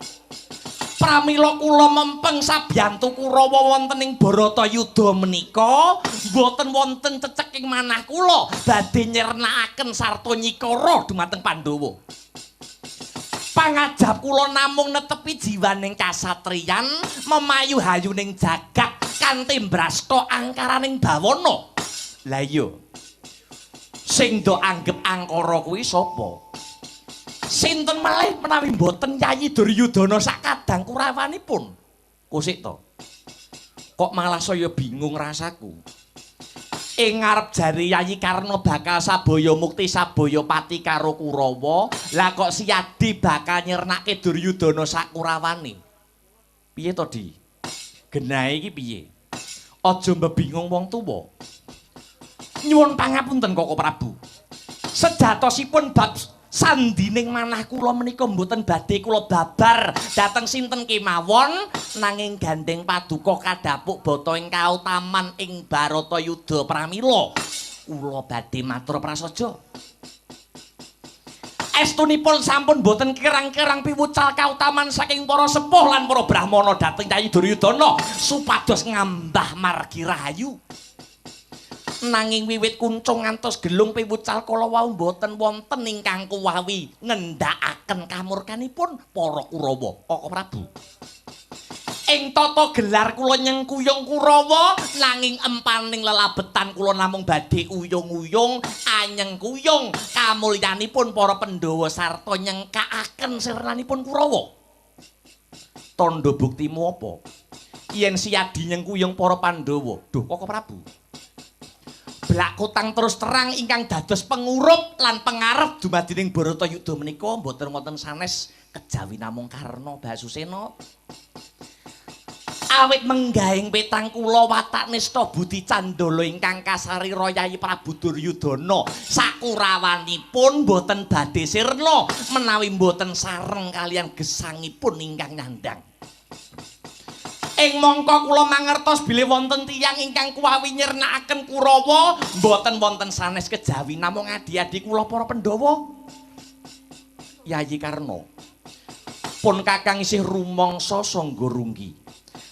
Pramila kula mempeng sabiyantu Kurawa wonten ing Bharatayuda menika mboten wonten ceceking manah kula badhe nyirnakaken sarta nyikara dumateng Pandhawa. Pangajap kula namung netepi jiwaning kasatriyan memayu hayuning jagat kanthi mbrasta angkaraning bawana. Lah iya, Sing do anggep angkara kuwi sapa? Sinten malih menawi mboten Yayi Duryudana sak kadang Kurawanipun? Kusik to. Kok malah saya bingung rasaku. Ing ngarep jare Yayi Karna bakal sabaya mukti sabaya pati karo Kurawa, lah kok Siyadi bakal nyernake Duryudana sak Kurawane. Piye to, Di? Genahe iki piye? Aja mbebingung wong tuwa. Nyuwun pangapunten Koko Prabu. Sejatosipun bab sandining manah kula menika mboten badhe kula babar dhateng sinten kemawon, nanging gandeng paduka kadhapuk bata ing kautaman ing Baratayuda pramila kula badhe matur prasaja. Estunipun sampun mboten kirang-kirang piwucal kautaman saking para sepuh lan para brahmana dhateng Yayi Duryudana supados ngambah margi rahayu. Nanging wiwit kuncung ngantos gelung piwucal kala wau mboten wonten ingkang kuwawi ngendhakaken kamurkanipun para Kurawa. Koko Prabu. Ing tata gelar kula nyengkuyung Kurawa, nanging empaning lelabetan kula namung badhe uyung-uyung anyengkuyung kamulyanipun para Pandhawa sarta nyengkakaken sirnanipun Kurawa. Tandha buktimu apa? Yen Siyadi nyengkuyung para Pandhawa. Duh, Koko Prabu. Blakutang terus terang ingkang dados pengurup lan pengarep dumadining Baratayuda menika mboten wonten sanes kejawi namung Karna Basusena. Awit menggahing petang kula watak nista budi candala ingkang kasarira Yayi Prabu Duryudana sakurawanipun mboten badhe sirna menawi mboten sareng kalian gesangipun ingkang nyandang. Ing mangka kula mangertos bilih wonten tiyang ingkang kuwawi nyirnakaken Kurawa mboten wonten sanes kejawi namung adi-adi kula para Pandhawa. Yayi Karna pun kakang isih rumangsa sangga runggi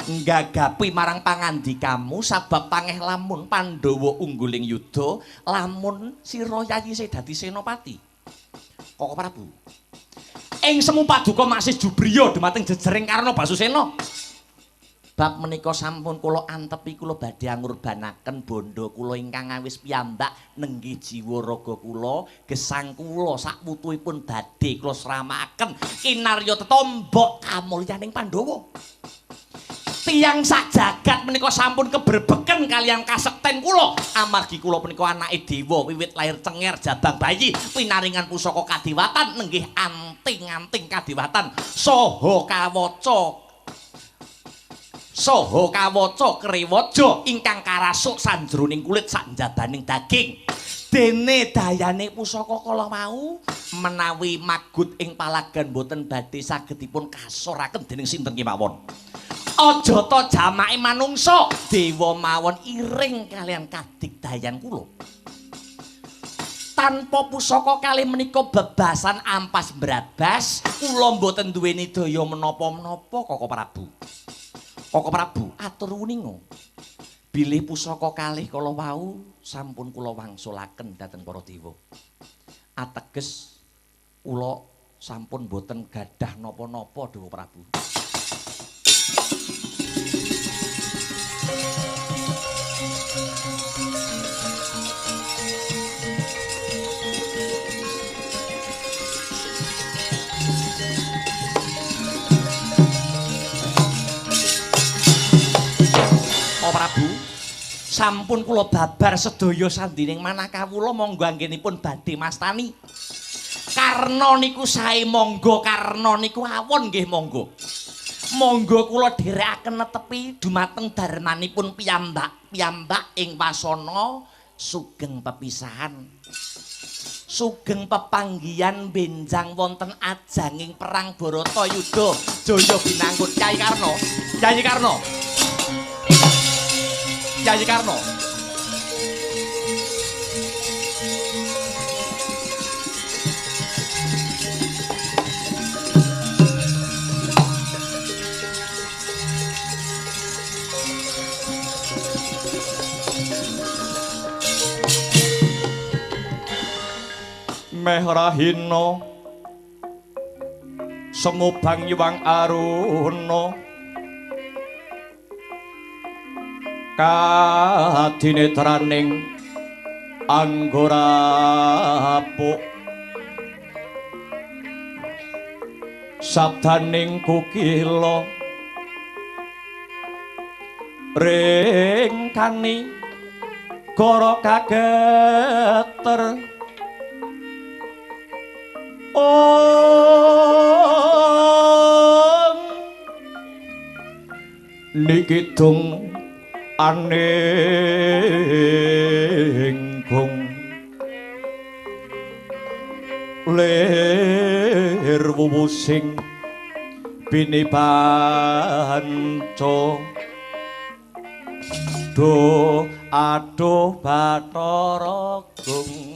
nggagapi marang pangandikamu sabab pangeh lamun Pandhawa ungguling yuda lamun sira Yayi isih dadi senopati. Koko Prabu. Ing semu paduka masih jubriya dumateng jejering Karna Basusena. Bab menika sampun kula antepi, kula badhe angurbanaken bondo kula ingkang awis piyambak nenggih jiwa raga kula, gesang kula sakwutuhipun badhe kula sramakaken kinarya tetombok kamulyaning Pandhawa. Tiyang sak jagat menika sampun kebrebeken kaliyan kasekten kula amargi kula punika anake dewa wiwit lahir cenger jabang bayi pinaringan pusaka kadewatan nenggih anting-anting kadewatan saha kawaca saha kawaca krewaja ingkang karasuk sanjroning kulit sanjabaning daging. Dene dayane pusaka kala mau menawi magut ing palagan boten badhe saged dipun kasoraken dening sinten kemawon. Aja ta jamake manungsa, dewa mawon iring kalian kadigdayan kula. Tanpa pusaka kalih menika bebasan ampas brabas, kula mboten duweni daya menapa-menapa Koko Prabu. Koko Prabu atur wuninga bilih pusaka kalih kala wau sampun kula wangsulaken dhateng para dewa. Ateges kula sampun boten gadah napa-napa Dewa Prabu. Prabu, sampun kula babar sedaya sandining manah kawula monggo anggenipun badhe mastani. Karna niku sae monggo, karna niku awon nggih monggo. Monggo kula dherekaken netepi dumateng darmanipun piyambak-piyambak ing wasana sugeng pepisahan. Sugeng pepanggihan benjang wonten ajanging perang Baratayuda Jaya binangkut. Kyai Karna, Kyai Karna. Yayi Karna. Meh rahina semubang yuwang aruna kadinetraning Anggora apuk sabdaning kukila ringkani goro kageter om niki dung aning gung lir wuwusing bini panca do aduh Bathara Gung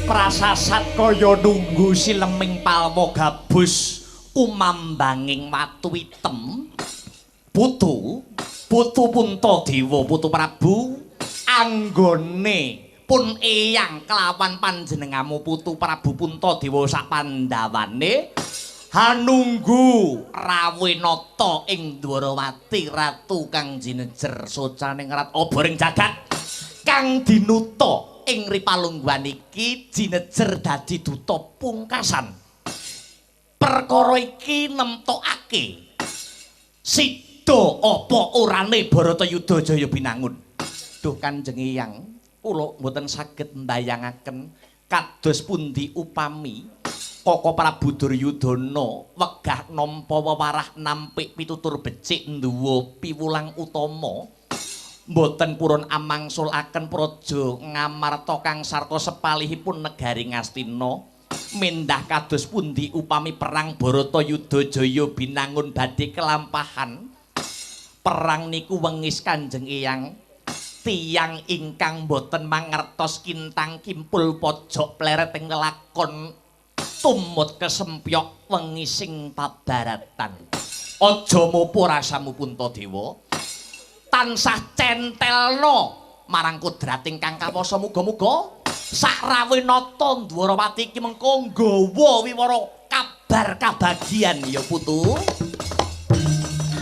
Prasasat kaya nunggu sileming palma gabus kumambanging watu item. Putu, putu Puntadewa, putu Prabu, anggone pun eyang kelawan panjenengamu putu Prabu Puntadewa sak pandhawane hanunggu rawenata ing Dwarawati ratu kang jinejer socaning rat obor ing jagat kang dinuta ing ripalungguhan iki jinejer dadi duta pungkasan. Perkara iki nemtokake sida apa orane Bharatayuda Jaya Binangun. Duh Kanjeng Eyang, kula mboten saged mbayangaken kados pundi upami Koko Prabu Duryudana wegah nampa wewarah nampik pitutur becik nduwa piwulang utama. Mboten purun amangsulaken praja Ngamarta kang sarta sepalihipun negari Ngastina mendah kados pundi upami perang Bharatayuda Jaya Binangun badhe kelampahan. Perang niku wengis Kanjeng Eyang, tiyang ingkang mboten mangertos kintang kimpul pojok pleret ing lakon tumut kesempyok wengi sing pabaratan. Aja mopo rasamu Puntadewa, tansah centelno marang kodrat ingkang kawasa. Muga-muga sakrawenata Dwarawati iki mengko nggawa wiwara kabar kabagian ya putu. Thank you.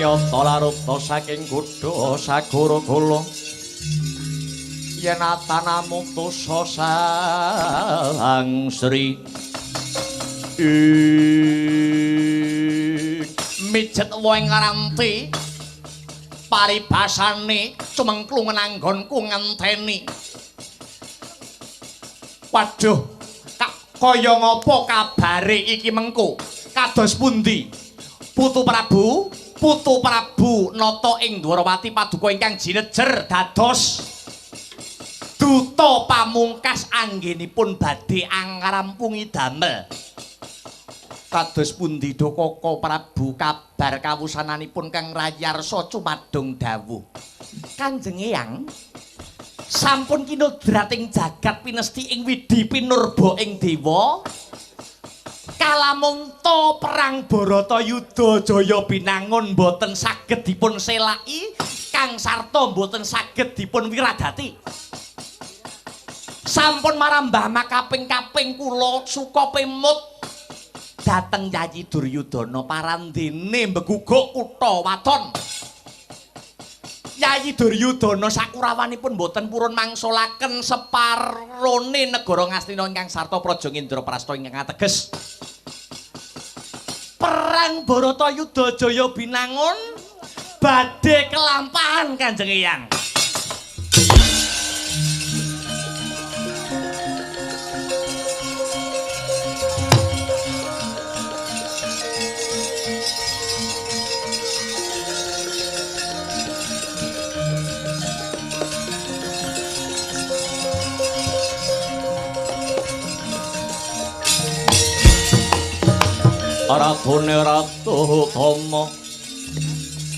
Nyata larupta saking kutha sagara kala yen atanamutusa sang Sri mijet wae ngranti paribasane cumengklung nanggonku ngenteni. Waduh, kaya ngapa kabare iki mengko? Kados pundi? Putu Prabu, Putu Prabu nata ing Dwarawati paduka ingkang jinejer dados duta pamungkas anggenipun badhe angrampungi damel. Kados pundi Dokaka Prabu kabar kawusananipun Kang Rayarsa cumadung dawuh. Kanjeng Eyang sampun kinodrat ing jagat pinesti ing widhi pinurba ing dewa kalamunta perang Baratayuda Jaya Binangun mboten saged dipun selaki, Kang Sarta mboten saged dipun wiradati. Sampun marambah makaping-kaping kula suka pemut dhateng Yayi Duryudana parandene mbeguguk kutha waton. Yayi Duryudana sakurawanipun mboten purun mangsulaken separone negara Ngastina ingkang sarta praja Indraprasta ingkang ateges perang Baratayuda Jaya Binangun badhe kelampahan Kanjeng Eyang. Ratune ratu Tama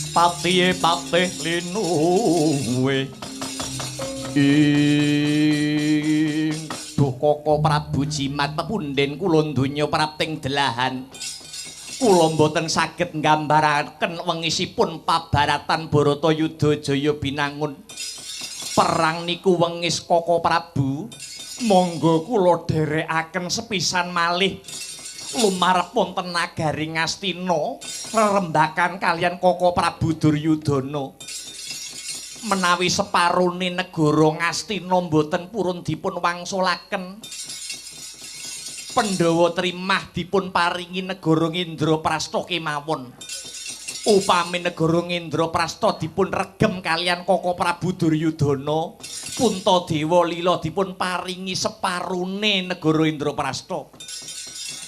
patihe patih linuwe ing Dukaka Prabu Jimat pepunden kula donya prapting delahan. Kula mboten saged nggambaraken wengisipun pabaratan Baratayuda Jaya Binangun. Perang niku wengis Kaka Prabu, monggo kula dherekaken sepisan malih lumarep wonten nagari Ngastina rerembakan kalian Kaka Prabu Duryudana. Menawi separone negara Ngastina mboten purun dipun wangsulaken, Pandhawa trimah dipun paringi negara Indraprasta kemawon. Upami negara Indraprasta dipun regem kalian Kaka Prabu Duryudana, Puntadewa lila dipun paringi separone negara Indraprasta.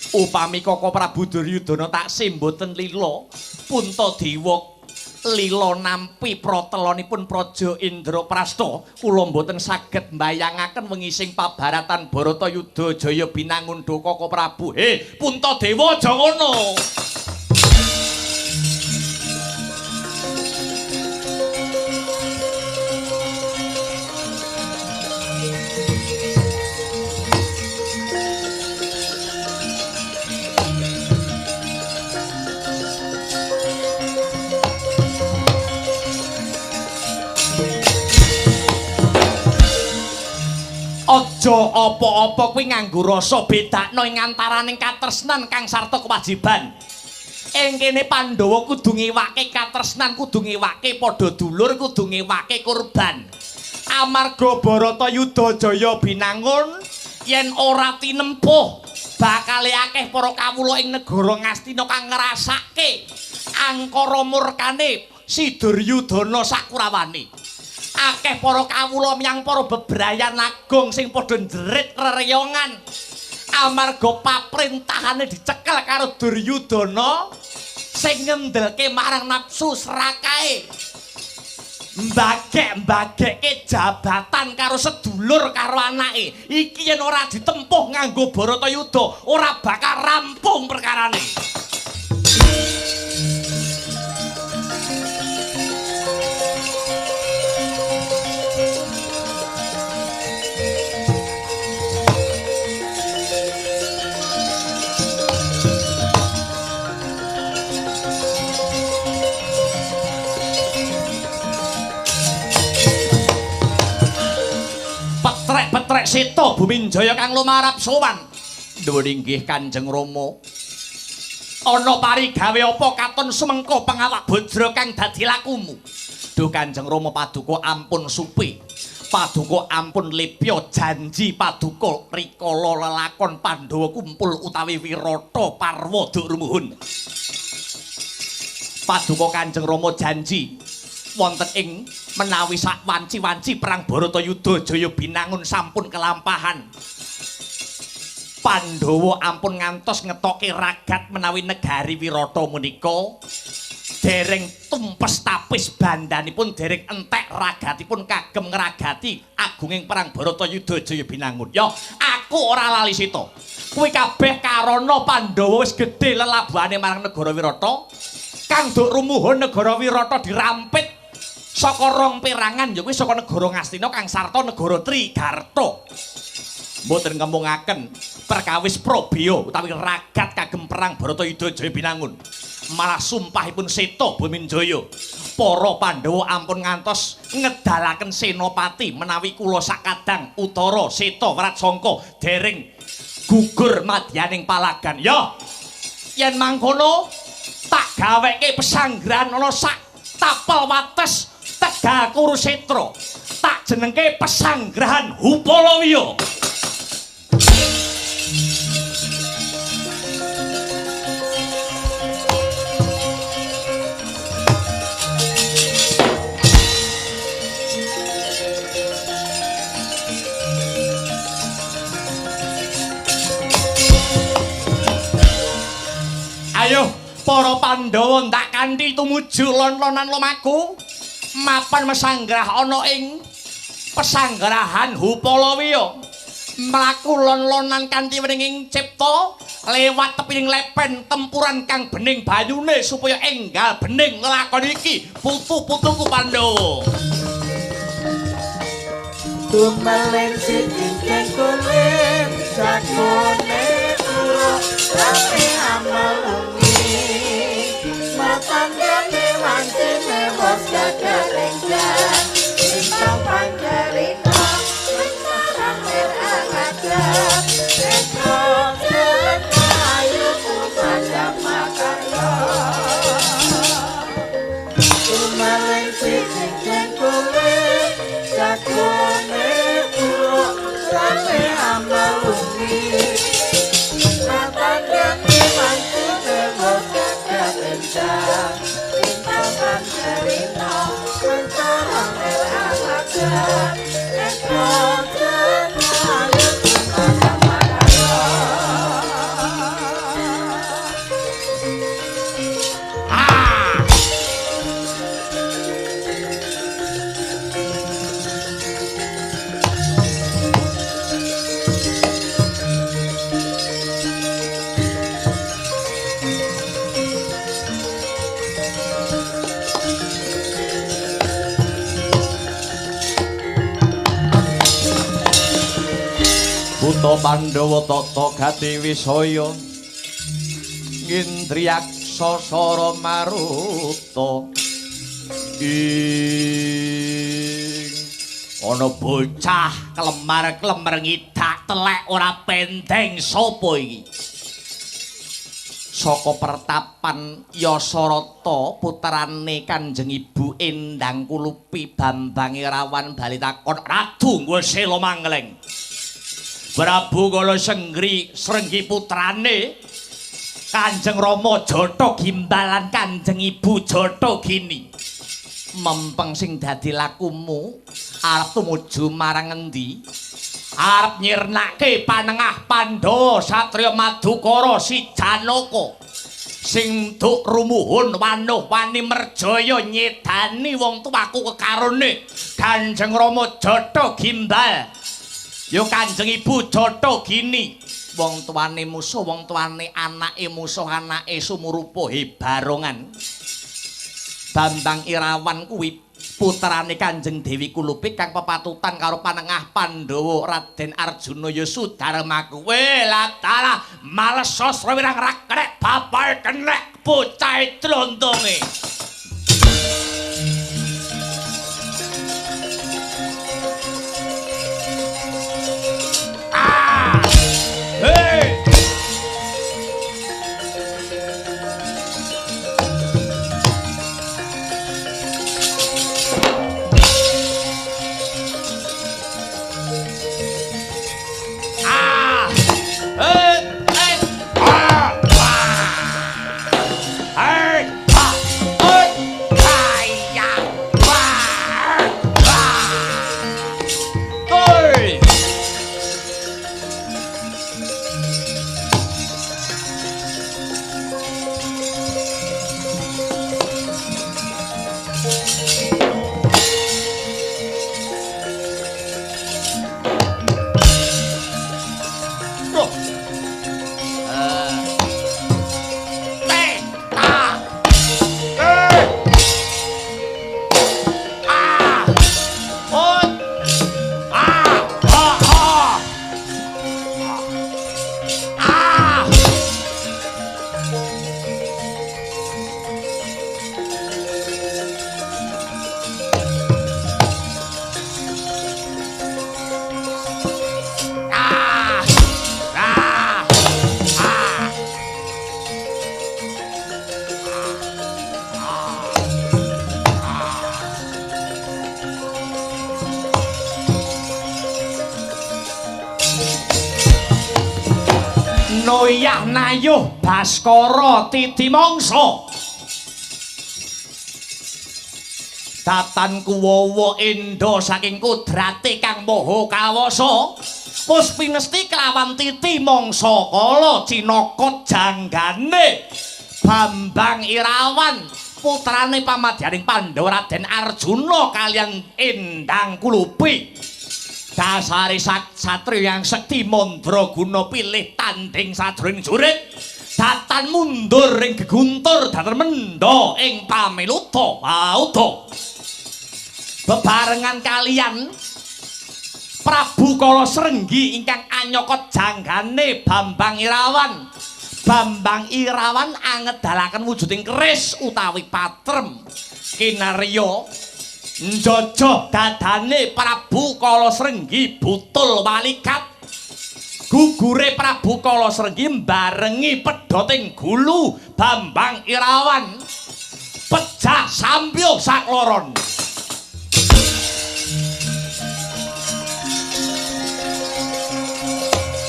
Upami Kaka Prabu Duryudana taksih mboten lila, Puntadewa lila nampi pratelonipun praja Indraprasta, kula mboten saged mbayangaken wengi sing pabaratan Baratayuda Jaya Binangun Kaka Prabu. He, Puntadewa aja ngono. Aja apa-apa kuwi nganggo rasa bedakno ing antaraning katresnan kang sarta kewajiban. Ing kene Pandhawa kudu ngiwake katresnan, kudu ngiwake padha dulur, kudu ngiwake kurban. Amarga Baratayuda Jaya Binangun yen ora tinempuh bakale akeh para kawula ing negara Ngastina kang ngrasake angkara murkane si Duryudana sakurawane. Akeh para kawula miyang para bebrayan agung sing padha njerit rereyongan amarga paprentahane dicekel karo Duryudana sing ngendelke marang nafsu serakahe, mbagek-mbagekke jabatan karo sedulur karo anake. Iki yen ora ditempuh nganggo Baratayuda ora bakal rampung perkarane. Petrek seta Buminjaya kang lumarap sowan. Nuwun inggih Kanjeng Rama. Ana parigawe apa katon sumengko pangawak bajra kang dadi lakumu? Duh Kanjeng Rama paduka ampun supe. Paduka ampun lebya janji paduka rikala lelakon Pandhawa kumpul utawi Wirata Parwa duk rumuhun. Paduka Kanjeng Rama janji wonten ing menawi sak wanci-wanci perang Bharatayuda Jaya Binangun sampun kelampahan. Pandhawa ampun ngantos ngetoke ragat menawi negari Wirata menika dereng tumpes tapis bandanipun dereng entek ragatipun kagem ngragati agunging perang Bharatayuda Jaya Binangun. Ya, aku ora lali sita. Kuwi kabeh karana Pandhawa wis gedhe lelabuhane marang negara Wirata. Kang duk rumuhun negara Wirata dirampit saka rong perangan ya kuwi saka negara Ngastina kang sarta negara Trigarta. Mboten ngemungaken perkawis probya utawi ragat kagem perang Bharatayuda Jaya Binangun. Malah sumpahipun Seta Buminjaya, para Pandhawa ampun ngantos ngedalaken senopati menawi kula sakadang Utara Seta Wratsangka dereng gugur madyaning palagan. Ya, yen mangkono tak gaweke pesanggrahan ana sak tapel wates Tegal Kurusetra. Tak jenengke pesanggrahan Hupalawya. Ayo para Pandhawa ndak kanthi tumuju lon-lonan lumaku mapan mesanggrah ana ing pesanggrahan Hupalawya. Mlaku lon-lonan kanthi wening cipta lewat tepining lepen tempuran kang bening banyune supaya enggal bening nglakoni iki putu-putuku Pandhawa. Tumeleng sing kulim sakone turu rame amal wengi matanggane wancine wos gagalengjan bintang pancarita mencaramir angadap esro ayu kumandang makarya tumeleng sing kulim sakone turu rame amal wengi matanggane wancine wos gagalengjan bintang pancarita mencaramir angadap esro ayu kumandang makarya. Ah! Buta Pandhawa tata gati wisaya ngindriyaksa sara maruta ing ana bocah klemar-klemer ngidak telek ora pendeng sapa iki. Saka pertapan Yasarata putrane Kanjeng Ibu Endang Kulupi Bambang Irawan bali takon Ratu Ngwesela Mangleng. Prabu Kala Senggri Srenggi putrane Kanjeng Rama Jata Gimbalan Kanjeng Ibu Jata Gini. Mempeng sing dadi lakumu arep tumuju marang endi? Arep nyirnake panengah Pandhawa satriya Madukara si Janaka sing duk rumuhun wanuh wani merjaya nyedani wong tuaku kekarone Kanjeng Rama Jata Gimbal. Ya Kanjeng Ibu Jata Gini, wong tuane musuh, wong tuane anake musuh, anake sumurupa hebarongan. Bambang Irawan kuwi putrane Kanjeng Dewi Kulupi kang pepatutan karo panengah Pandhawa Raden Arjuna ya Sudarmaku. Weh latalah males sastra wirang rakrek bapae kenek bocahe dlondonge. Ah! Hey! Kanoyah nayuh Baskara titi mangsa. Datan kuwawa endo saking kudrate kang maha kawasa. Wis pinesti kelawan titi mangsa kala cinaka janggane Bambang Irawan putrane pamadyaning Pandhawa Raden Arjuna kaliyan Endang Kulupi. Dasare satriya yang sekti mandraguna pilih tanding sajroning jurit datan mundur ing geguntur datan mendha ing pamiluta pauta bebarengan kaliyan Prabu Kala Srenggi ingkang anyaka janggane Bambang Irawan. Bambang Irawan angedalaken wujuding keris utawi patrem kinarya njojoh dadane Prabu Kala Srenggi butul walikat. Gugure Prabu Kala Srenggi mbarengi pedhoting gulu Bambang Irawan pejah sampyuh sakloron.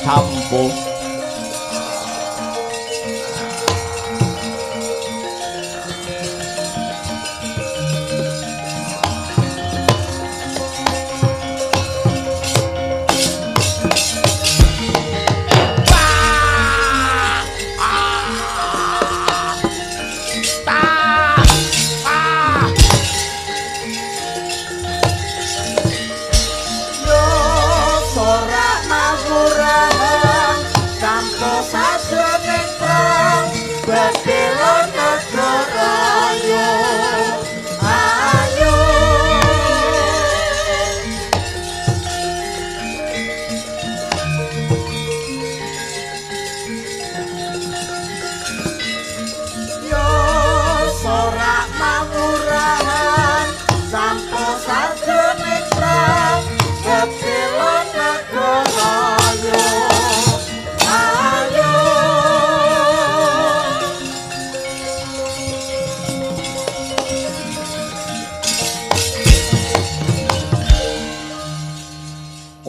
Sampun.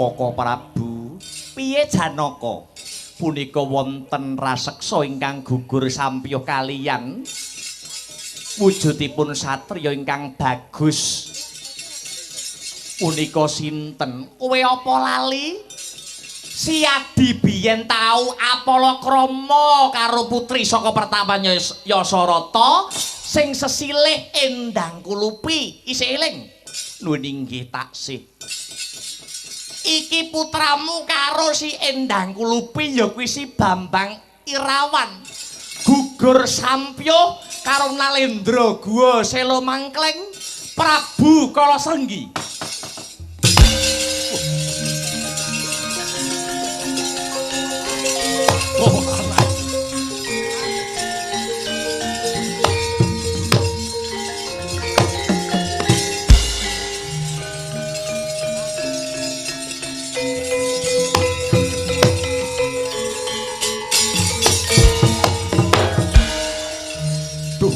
Koko Prabu, piye Janaka? Punika wonten raseksa ingkang gugur sampyuh kaliyan wujudipun satriya ingkang bagus. Punika sinten? Kowe apa lali? Si Adi biyen tau apalakrama karo putri saka pertapan Yasarata sing sesilih Endang Kulupi. Isih eling? Nuwun inggih taksih. Iki putramu karo si Endang Kulupi ya kuwi si Bambang Irawan. Gugur sampyuh karo Nalendra Guwa Sela Mangkleng Prabu Kala Srenggi. Oh,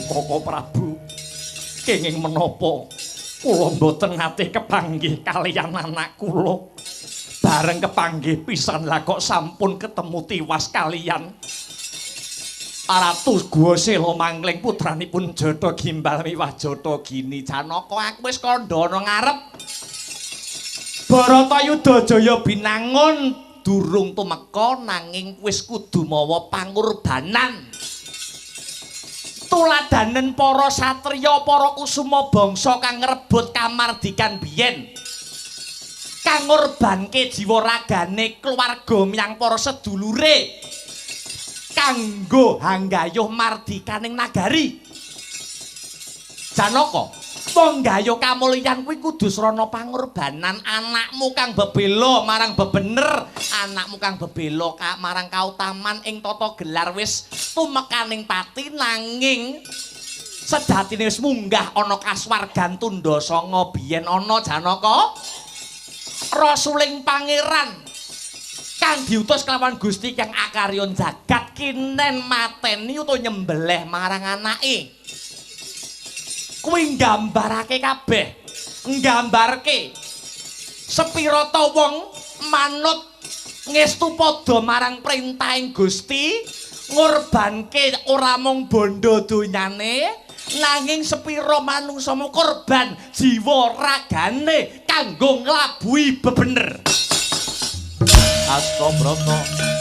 Koko Prabu, kenging menapa kula mboten nate kepanggih kaliyan anak kula. Bareng kepanggih pisan lah kok sampun ketemu tiwas kaliyan Ratu Guwa Sela Mangling putranipun Jata Gimbal miwah Jata Gini. Janaka aku wis kandha ana ngarep. Baratayuda Jaya binangun durung tumeka nanging wis kudu mawa pangurbanan. Tuladanen para satriya, para kusuma bangsa kang ngrebut kamardikan biyen. Kang ngorbanke jiwa ragane keluarga miyang para sedulure kanggo hanggayuh mardikaning nagari. Janaka, wong gayuh kamulyan kuwi kudu srana pangorbanan anakmu kang bebela marang bebener, anakmu kang bebela marang kautaman ing tata gelar wis tumekaning pati nanging sejatine wis munggah ana kasuwargan tundha sanga biyen ana Janaka. Rasuling pangeran kang diutus kelawan Gusti Kang Akarya jagat kinen mateni utawa nyembelih marang anake. Kuwi nggambarake kabeh, nggambarke sepira ta wong manut Ngestu padha marang perintahing Gusti, ngorbanke ora mung bondo donyane, nanging sepira manungsa korban jiwa ragane kanggo nglabuhi bebener. Astabrata.